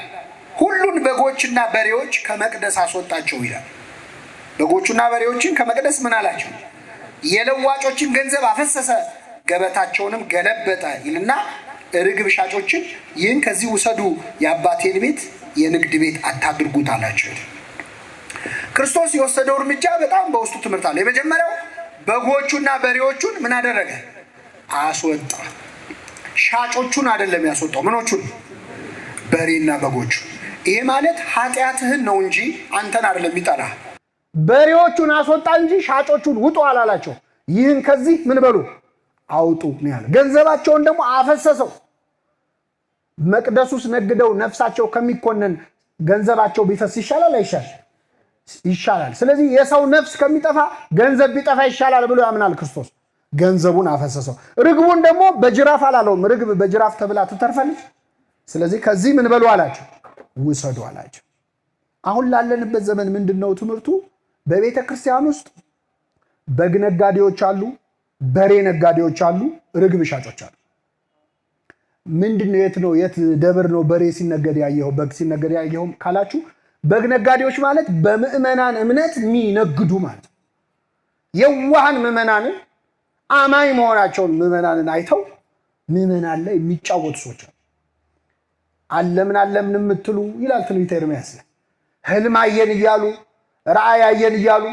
ሁሉን በጎችና በሬዎች ከመቅደስ አስወጣቸው ይላል። በጎቹና በሬዎችን ከመቅደስ ምን አላቸው? የለዋጮችን ገንዘብ አፈሰሰ፣ ገበታቸውንም ገለበጠ ይልና ርግብ ሻጮችን ይህን ከዚህ ውሰዱ፣ የአባቴን ቤት የንግድ ቤት አታድርጉት አላቸው። ክርስቶስ የወሰደው እርምጃ በጣም በውስጡ ትምህርት አለ። የመጀመሪያው በጎቹና በሬዎቹን ምን አደረገ? አስወጣ። ሻጮቹን አይደለም ያስወጣው፣ ምኖቹን? በሬና በጎቹ። ይሄ ማለት ኃጢአትህን ነው እንጂ አንተን አይደለም የሚጠላህ። በሬዎቹን አስወጣ እንጂ ሻጮቹን ውጡ አላላቸው። ይህን ከዚህ ምን በሉ አውጡ ነው ያለው። ገንዘባቸውን ደግሞ አፈሰሰው። መቅደስ ውስጥ ነግደው ነፍሳቸው ከሚኮነን ገንዘባቸው ቢፈስ ይሻላል አይሻል? ይሻላል። ስለዚህ የሰው ነፍስ ከሚጠፋ ገንዘብ ቢጠፋ ይሻላል ብሎ ያምናል ክርስቶስ። ገንዘቡን አፈሰሰው። ርግቡን ደግሞ በጅራፍ አላለውም። ርግብ በጅራፍ ተብላ ትተርፋለች። ስለዚህ ከዚህ ምን በሉ አላቸው? ውሰዱ አላቸው። አሁን ላለንበት ዘመን ምንድነው ትምህርቱ? በቤተ ክርስቲያን ውስጥ በግ ነጋዴዎች አሉ፣ በሬ ነጋዴዎች አሉ፣ ርግብ ሻጮች አሉ። ምንድነው? የት ነው የት ደብር ነው በሬ ሲነገድ ያየኸው በግ ሲነገድ ያየኸው ካላችሁ፣ በግ ነጋዴዎች ማለት በምዕመናን እምነት የሚነግዱ ማለት ነው። የዋሃን ምዕመናንን አማኝ መሆናቸውን ምዕመናንን አይተው ምዕመናን ላይ የሚጫወቱ ሰዎች አሉ። አለምን አለምን የምትሉ ይላል ትንቢተ ኤርምያስ ላይ፣ ህልም አየን እያሉ ራእይ አየን እያሉ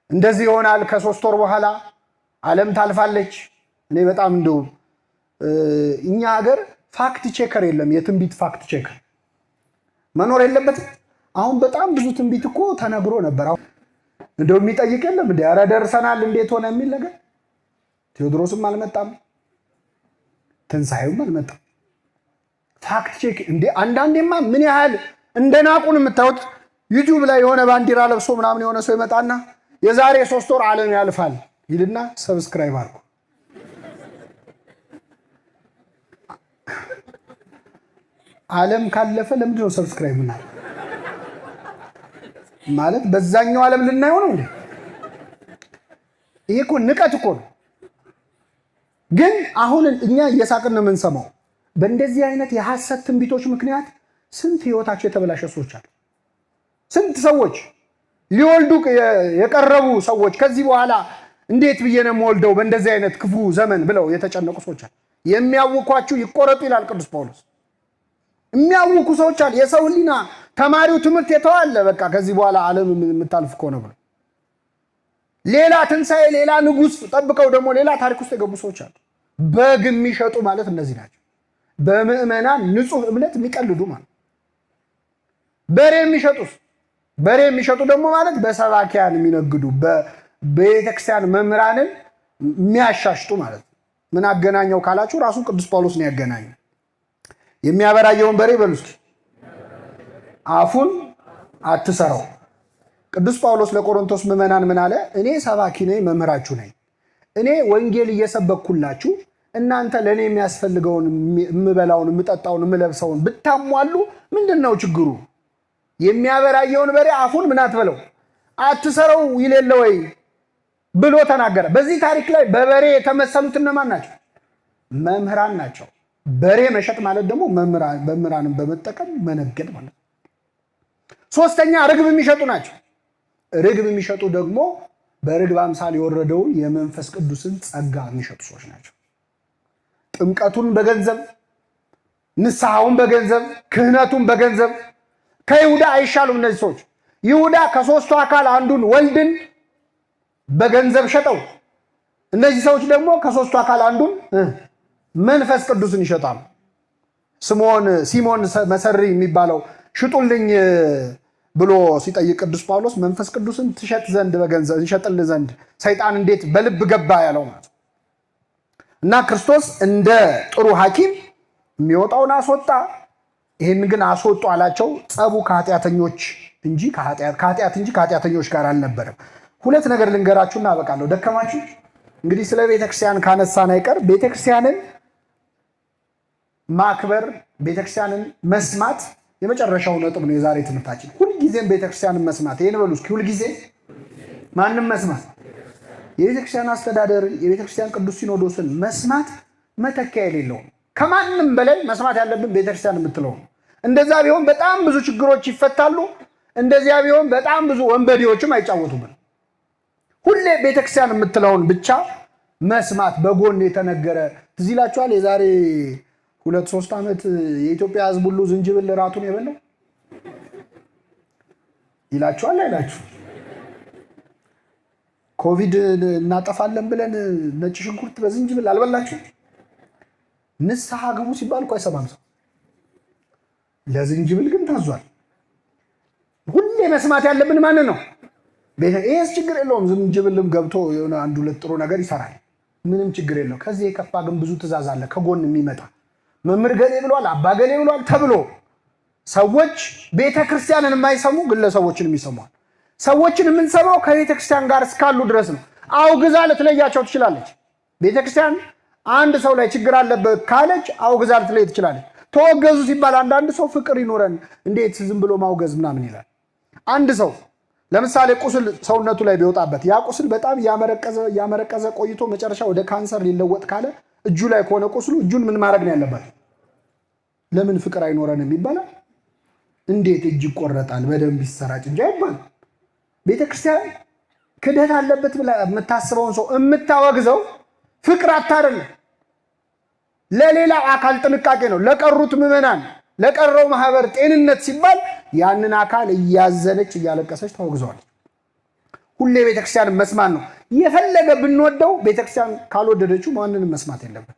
እንደዚህ ይሆናል፣ ከ3 ወር በኋላ ዓለም ታልፋለች። እኔ በጣም እንደው እኛ ሀገር fact checker የለም። የትንቢት fact checker መኖር የለበትም። አሁን በጣም ብዙ ትንቢት እኮ ተነግሮ ነበር። አሁን እንደው የሚጠይቅ የለም እንዴ? ኧረ ደርሰናል እንዴት ሆነ የሚል ነገር። ቴዎድሮስም አልመጣም፣ ትንሳኤውም አልመጣም። fact check እንዴ! አንዳንዴማ ምን ያህል እንደናቁን የምታዩት ዩቲዩብ ላይ የሆነ ባንዲራ ለብሶ ምናምን የሆነ ሰው ይመጣና የዛሬ 3 ወር ዓለም ያልፋል ይልና subscribe አድርጉ። ዓለም ካለፈ ለምንድን ነው subscribe ምናምን ማለት? በዛኛው ዓለም ልናየው ነው እንዴ? ይሄ እኮ ንቀት እኮ ነው። ግን አሁን እኛ እየሳቅን ነው የምንሰማው። በእንደዚህ አይነት የሐሰት ትንቢቶች ምክንያት ስንት ህይወታቸው የተበላሸ ሰዎች አሉ። ስንት ሰዎች ሊወልዱ የቀረቡ ሰዎች ከዚህ በኋላ እንዴት ብዬ ነው የምወልደው በእንደዚህ አይነት ክፉ ዘመን ብለው የተጨነቁ ሰዎች አሉ። የሚያውኳችሁ ይቆረጡ ይላል ቅዱስ ጳውሎስ። የሚያውኩ ሰዎች አሉ። የሰው ህሊና ተማሪው ትምህርት የተዋለ በቃ ከዚህ በኋላ ዓለም የምታልፍ ከሆነ ብሎ ሌላ ትንሳኤ ሌላ ንጉስ ጠብቀው ደግሞ ሌላ ታሪክ ውስጥ የገቡ ሰዎች አሉ። በግ የሚሸጡ ማለት እነዚህ ናቸው። በምዕመናን ንጹህ እምነት የሚቀልዱ ማለት። በሬ የሚሸጡስ? በሬ የሚሸጡ ደግሞ ማለት በሰባኪያን የሚነግዱ በቤተክርስቲያን መምህራንን የሚያሻሽጡ ማለት ነው። ምን አገናኘው ካላችሁ ራሱ ቅዱስ ጳውሎስ ነው ያገናኘው። የሚያበራየውን በሬ በሉ እስኪ አፉን አትሰራው። ቅዱስ ጳውሎስ ለቆሮንቶስ ምዕመናን ምን አለ? እኔ ሰባኪ ነኝ፣ መምህራችሁ ነኝ። እኔ ወንጌል እየሰበኩላችሁ እናንተ ለኔ የሚያስፈልገውን የምበላውን፣ የምጠጣውን፣ የምለብሰውን ብታሟሉ ምንድነው ችግሩ? የሚያበራየውን በሬ አፉን ምን አትበለው አትሰረው ይል ወይ ብሎ ተናገረ። በዚህ ታሪክ ላይ በበሬ የተመሰሉት እነማን ናቸው? መምህራን ናቸው። በሬ መሸጥ ማለት ደግሞ መምህራንን በመጠቀም መነገድ ማለት ነው። ሶስተኛ ርግብ የሚሸጡ ናቸው። ርግብ የሚሸጡ ደግሞ በርግብ አምሳል የወረደውን የመንፈስ ቅዱስን ጸጋ የሚሸጡ ሰዎች ናቸው። ጥምቀቱን በገንዘብ፣ ንስሐውን በገንዘብ፣ ክህነቱን በገንዘብ፣ ከይሁዳ አይሻሉም እነዚህ ሰዎች። ይሁዳ ከሦስቱ አካል አንዱን ወልድን በገንዘብ ሸጠው፣ እነዚህ ሰዎች ደግሞ ከሦስቱ አካል አንዱን መንፈስ ቅዱስን ይሸጣሉ። ሲሞን መሰሪ የሚባለው ሽጡልኝ ብሎ ሲጠይቅ ቅዱስ ጳውሎስ መንፈስ ቅዱስን ትሸጥ ዘንድ በገንዘብ ይሸጥልህ ዘንድ ሰይጣን እንዴት በልብ ገባ ያለው ማለት። እና ክርስቶስ እንደ ጥሩ ሐኪም የሚወጣውን አስወጣ፣ ይህን ግን አስወጡ አላቸው። ጸቡ ከኃጢአተኞች እንጂ ከኃጢአት እንጂ ከኃጢአተኞች ጋር አልነበረም። ሁለት ነገር ልንገራችሁና አበቃለሁ። ደከማችሁ? እንግዲህ ስለ ቤተክርስቲያን ካነሳን አይቀር ቤተክርስቲያንን ማክበር፣ ቤተክርስቲያንን መስማት የመጨረሻው ነጥብ ነው የዛሬ ትምህርታችን። ሁልጊዜም ቤተክርስቲያንን መስማት፣ ይህን በሉ እስኪ። ሁልጊዜ ማንም መስማት፣ የቤተክርስቲያን አስተዳደርን፣ የቤተክርስቲያን ቅዱስ ሲኖዶስን መስማት መተኪያ የሌለው ነው። ከማንም በላይ መስማት ያለብን ቤተክርስቲያን የምትለው ነው። እንደዛ ቢሆን በጣም ብዙ ችግሮች ይፈታሉ። እንደዚያ ቢሆን በጣም ብዙ ወንበዴዎችም አይጫወቱብን። ሁሌ ቤተክርስቲያን የምትለውን ብቻ መስማት። በጎን የተነገረ ትዝ ይላችኋል። የዛሬ 2-3 ዓመት የኢትዮጵያ ሕዝብ ሁሉ ዝንጅብል እራቱን የበላው ይላችኋል አይላችሁ? ኮቪድ እናጠፋለን ብለን ነጭ ሽንኩርት በዝንጅብል አልበላችሁ? ንስሐ ግቡ ሲባል እኮ አይሰማም ሰው። ለዝንጅብል ግን ታዟል። ሁሌ መስማት ያለብን ማንን ነው? ይህስ ችግር የለውም። ዝንጅብልም ገብቶ የሆነ አንድ ሁለት ጥሩ ነገር ይሰራል። ምንም ችግር የለው። ከዚህ የከፋ ግን ብዙ ትእዛዝ አለ ከጎን የሚመጣ። መምህር ገሌ ብሏል፣ አባ ገሌ ብሏል ተብሎ ሰዎች ቤተክርስቲያንን የማይሰሙ ግለሰቦችን የሚሰሟል። ሰዎችን የምንሰማው ከቤተክርስቲያን ጋር እስካሉ ድረስ ነው። አውግዛ ልትለያቸው ትችላለች። ቤተክርስቲያን አንድ ሰው ላይ ችግር አለበት ካለች አውግዛ ልትለይ ትችላለች። ተወገዙ ሲባል አንዳንድ ሰው ፍቅር ይኖረን እንዴት ዝም ብሎ ማውገዝ ምናምን ይላል። አንድ ሰው ለምሳሌ ቁስል ሰውነቱ ላይ ቢወጣበት ያ ቁስል በጣም እያመረቀዘ እያመረቀዘ ቆይቶ መጨረሻ ወደ ካንሰር ሊለወጥ ካለ እጁ ላይ ከሆነ ቁስሉ እጁን ምን ማድረግ ነው ያለበት? ለምን ፍቅር አይኖረንም ይባላል? እንዴት እጅ ይቆረጣል? በደንብ ይሰራጭ እንጂ አይባልም። ቤተክርስቲያን ክደት አለበት ብላ የምታስበውን ሰው የምታወግዘው ፍቅር አታደለም። ለሌላ አካል ጥንቃቄ ነው። ለቀሩት ምዕመናን፣ ለቀረው ማህበር ጤንነት ሲባል ያንን አካል እያዘነች እያለቀሰች ታወግዘዋለች። ሁሌ ቤተክርስቲያን መስማት ነው። የፈለገ ብንወደው ቤተክርስቲያን ካልወደደችው ማንንም መስማት የለብን።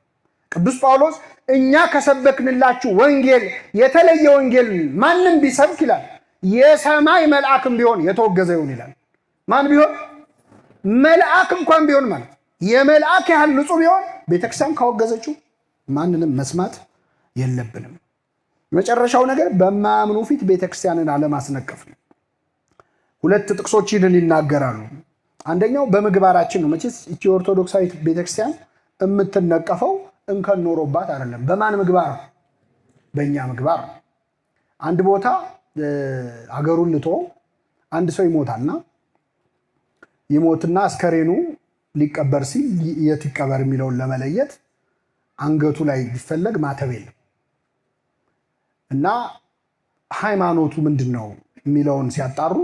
ቅዱስ ጳውሎስ እኛ ከሰበክንላችሁ ወንጌል የተለየ ወንጌል ማንም ቢሰብክ ይላል፣ የሰማይ መልአክም ቢሆን የተወገዘ ይሁን ይላል። ማን ቢሆን? መልአክ እንኳን ቢሆን ማለት የመልአክ ያህል ንጹሕ ቢሆን ቤተክርስቲያን ካወገዘችው ማንንም መስማት የለብንም። የመጨረሻው ነገር በማያምኑ ፊት ቤተክርስቲያንን አለማስነቀፍ ነው። ሁለት ጥቅሶች ይህንን ይናገራሉ። አንደኛው በምግባራችን ነው። መቼስ ይቺ ኦርቶዶክሳዊት ቤተክርስቲያን የምትነቀፈው እንከን ኖሮባት አይደለም። በማን ምግባር ነው? በእኛ ምግባር ነው። አንድ ቦታ አገሩን ልቶ አንድ ሰው ይሞታልና ይሞትና አስከሬኑ ሊቀበር ሲል የት ይቀበር የሚለውን ለመለየት አንገቱ ላይ ቢፈለግ ማተብ የለም እና ሃይማኖቱ ምንድን ነው የሚለውን ሲያጣሩ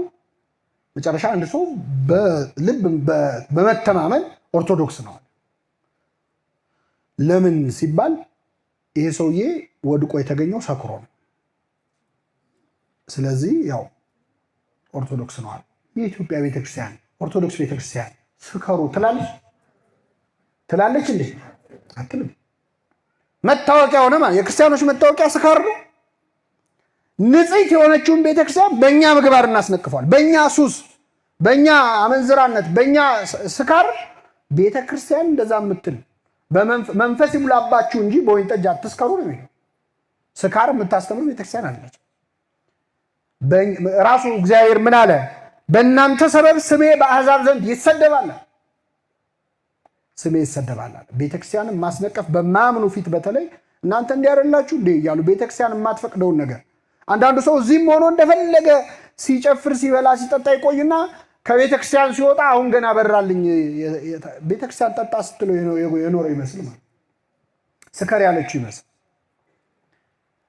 መጨረሻ አንድ ሰው በልብ በመተማመን ኦርቶዶክስ ነው። ለምን ሲባል ይሄ ሰውዬ ወድቆ የተገኘው ሰክሮ ነው። ስለዚህ ያው ኦርቶዶክስ ነው አለ። የኢትዮጵያ ቤተክርስቲያን ኦርቶዶክስ ቤተክርስቲያን ስከሩ ትላለች ትላለች እንዴ? አትልም። መታወቂያ ሆነ ማለት የክርስቲያኖች መታወቂያ ስካር ነው። ንጽሕት የሆነችውን ቤተክርስቲያን በእኛ ምግባር እናስነቅፈዋል። በእኛ ሱስ፣ በእኛ አመንዝራነት፣ በእኛ ስካር ቤተክርስቲያን እንደዛ የምትል መንፈስ ይሙላባችሁ እንጂ በወይን ጠጅ አትስከሩ ነው የሚለው። ስካር የምታስተምር ቤተክርስቲያን አለች። ራሱ እግዚአብሔር ምን አለ? በእናንተ ሰበብ ስሜ በአሕዛብ ዘንድ ይሰደባል፣ ስሜ ይሰደባል አለ። ቤተክርስቲያንን ማስነቀፍ በማያምኑ ፊት በተለይ እናንተ እንዲያደላችሁ እንዴ እያሉ ቤተክርስቲያን የማትፈቅደውን ነገር አንዳንዱ ሰው እዚህም ሆኖ እንደፈለገ ሲጨፍር ሲበላ ሲጠጣ ይቆይና ከቤተክርስቲያን ሲወጣ አሁን ገና በራልኝ ቤተክርስቲያን ጠጣ ስትለው የኖረ ይመስል ማለት ስከር ያለችው ይመስል።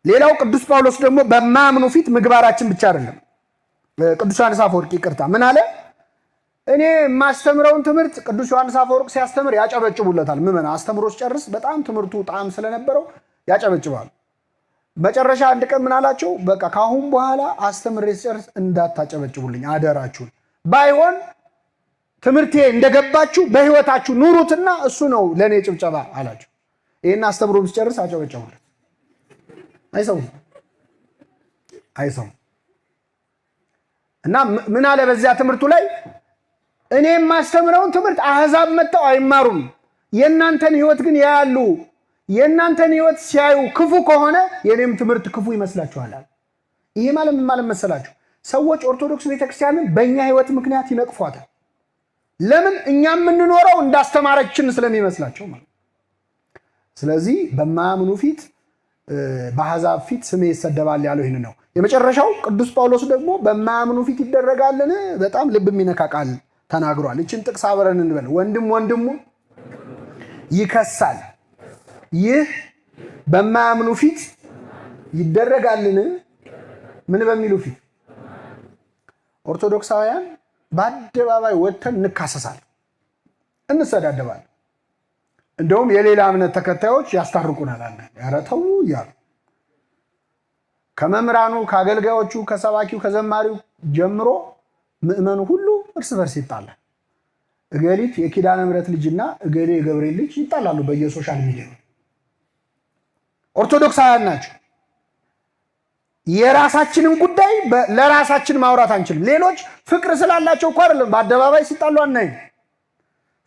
ሌላው ቅዱስ ጳውሎስ ደግሞ በማያምኑ ፊት ምግባራችን ብቻ አይደለም። ቅዱስ ዮሐንስ አፈወርቅ ይቅርታ ምን አለ? እኔ የማስተምረውን ትምህርት ቅዱስ ዮሐንስ አፈወርቅ ሲያስተምር ያጨበጭቡለታል። ምዕመናን አስተምሮ ሲጨርስ በጣም ትምህርቱ ጣዕም ስለነበረው ያጨበጭባሉ። መጨረሻ አንድ ቀን ምን አላቸው? በቃ ከአሁን በኋላ አስተምሬ ስጨርስ እንዳታጨበጭቡልኝ አደራችሁን። ባይሆን ትምህርቴ እንደገባችሁ በሕይወታችሁ ኑሩትና እሱ ነው ለእኔ ጭብጨባ አላቸው። ይህን አስተምሮ ሲጨርስ አጨበጨቡለት። አይሰሙም አይሰሙም። እና ምን አለ በዚያ ትምህርቱ ላይ፣ እኔ የማስተምረውን ትምህርት አሕዛብ መጥተው አይማሩም፣ የእናንተን ሕይወት ግን ያያሉ። የእናንተን ሕይወት ሲያዩ ክፉ ከሆነ የእኔም ትምህርት ክፉ ይመስላችኋል። ይሄ ማለት ምን ማለት መሰላችሁ? ሰዎች ኦርቶዶክስ ቤተክርስቲያንን በእኛ ሕይወት ምክንያት ይነቅፏታል። ለምን? እኛ የምንኖረው እንዳስተማረችን ስለሚመስላቸው ማለት። ስለዚህ በማያምኑ ፊት፣ በአሕዛብ ፊት ስሜ ይሰደባል ያለው ይህን ነው። የመጨረሻው ቅዱስ ጳውሎስ ደግሞ በማያምኑ ፊት ይደረጋልን? በጣም ልብ የሚነካ ቃል ተናግሯል። ይችን ጥቅስ አብረን እንበል። ወንድም ወንድሙ ይከሳል፣ ይህ በማያምኑ ፊት ይደረጋልን? ምን በሚሉ ፊት? ኦርቶዶክሳውያን በአደባባይ ወጥተን እንካሰሳለን፣ እንሰዳደባለን። እንደውም የሌላ እምነት ተከታዮች ያስታርቁናል። አለ ኧረ ተው እያሉ ከመምህራኑ፣ ከአገልጋዮቹ፣ ከሰባኪው፣ ከዘማሪው ጀምሮ ምዕመኑ ሁሉ እርስ በርስ ይጣላል። እገሊት የኪዳነ ምሕረት ልጅና እገሌ የገብርኤል ልጅ ይጣላሉ በየ social media። ኦርቶዶክሳውያን ናቸው። የራሳችንን ጉዳይ ለራሳችን ማውራት አንችልም። ሌሎች ፍቅር ስላላቸው እኮ አይደለም በአደባባይ ሲጣሉ አናይም።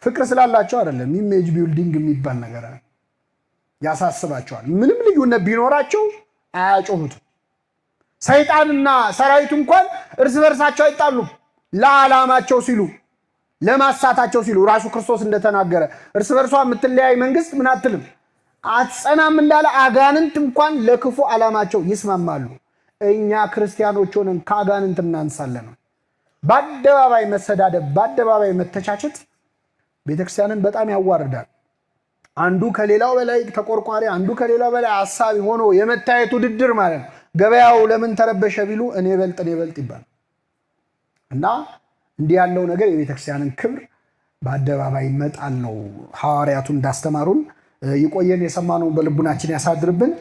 ፍቅር ስላላቸው አይደለም። Image building የሚባል ነገር ያሳስባቸዋል። ምንም ልዩነት ቢኖራቸው አያጮሁትም። ሰይጣንና ሰራዊቱ እንኳን እርስ በርሳቸው አይጣሉም። ለዓላማቸው ሲሉ፣ ለማሳታቸው ሲሉ፣ ራሱ ክርስቶስ እንደተናገረ እርስ በርሷ የምትለያይ መንግስት ምን አትልም አትጸናም እንዳለ አጋንንት እንኳን ለክፉ ዓላማቸው ይስማማሉ። እኛ ክርስቲያኖች ሆነን ከአጋንንት እናንሳለን። በአደባባይ መሰዳደብ፣ በአደባባይ መተቻቸት ቤተክርስቲያንን በጣም ያዋርዳል። አንዱ ከሌላው በላይ ተቆርቋሪ፣ አንዱ ከሌላው በላይ አሳቢ ሆኖ የመታየት ውድድር ማለት ነው። ገበያው ለምን ተረበሸ ቢሉ እኔ በልጥ እኔ በልጥ ይባላል። እና እንዲህ ያለው ነገር የቤተክርስቲያንን ክብር በአደባባይ መጣል ነው። ሐዋርያቱ እንዳስተማሩን ይቆየን። የሰማነውን በልቡናችን ያሳድርብን።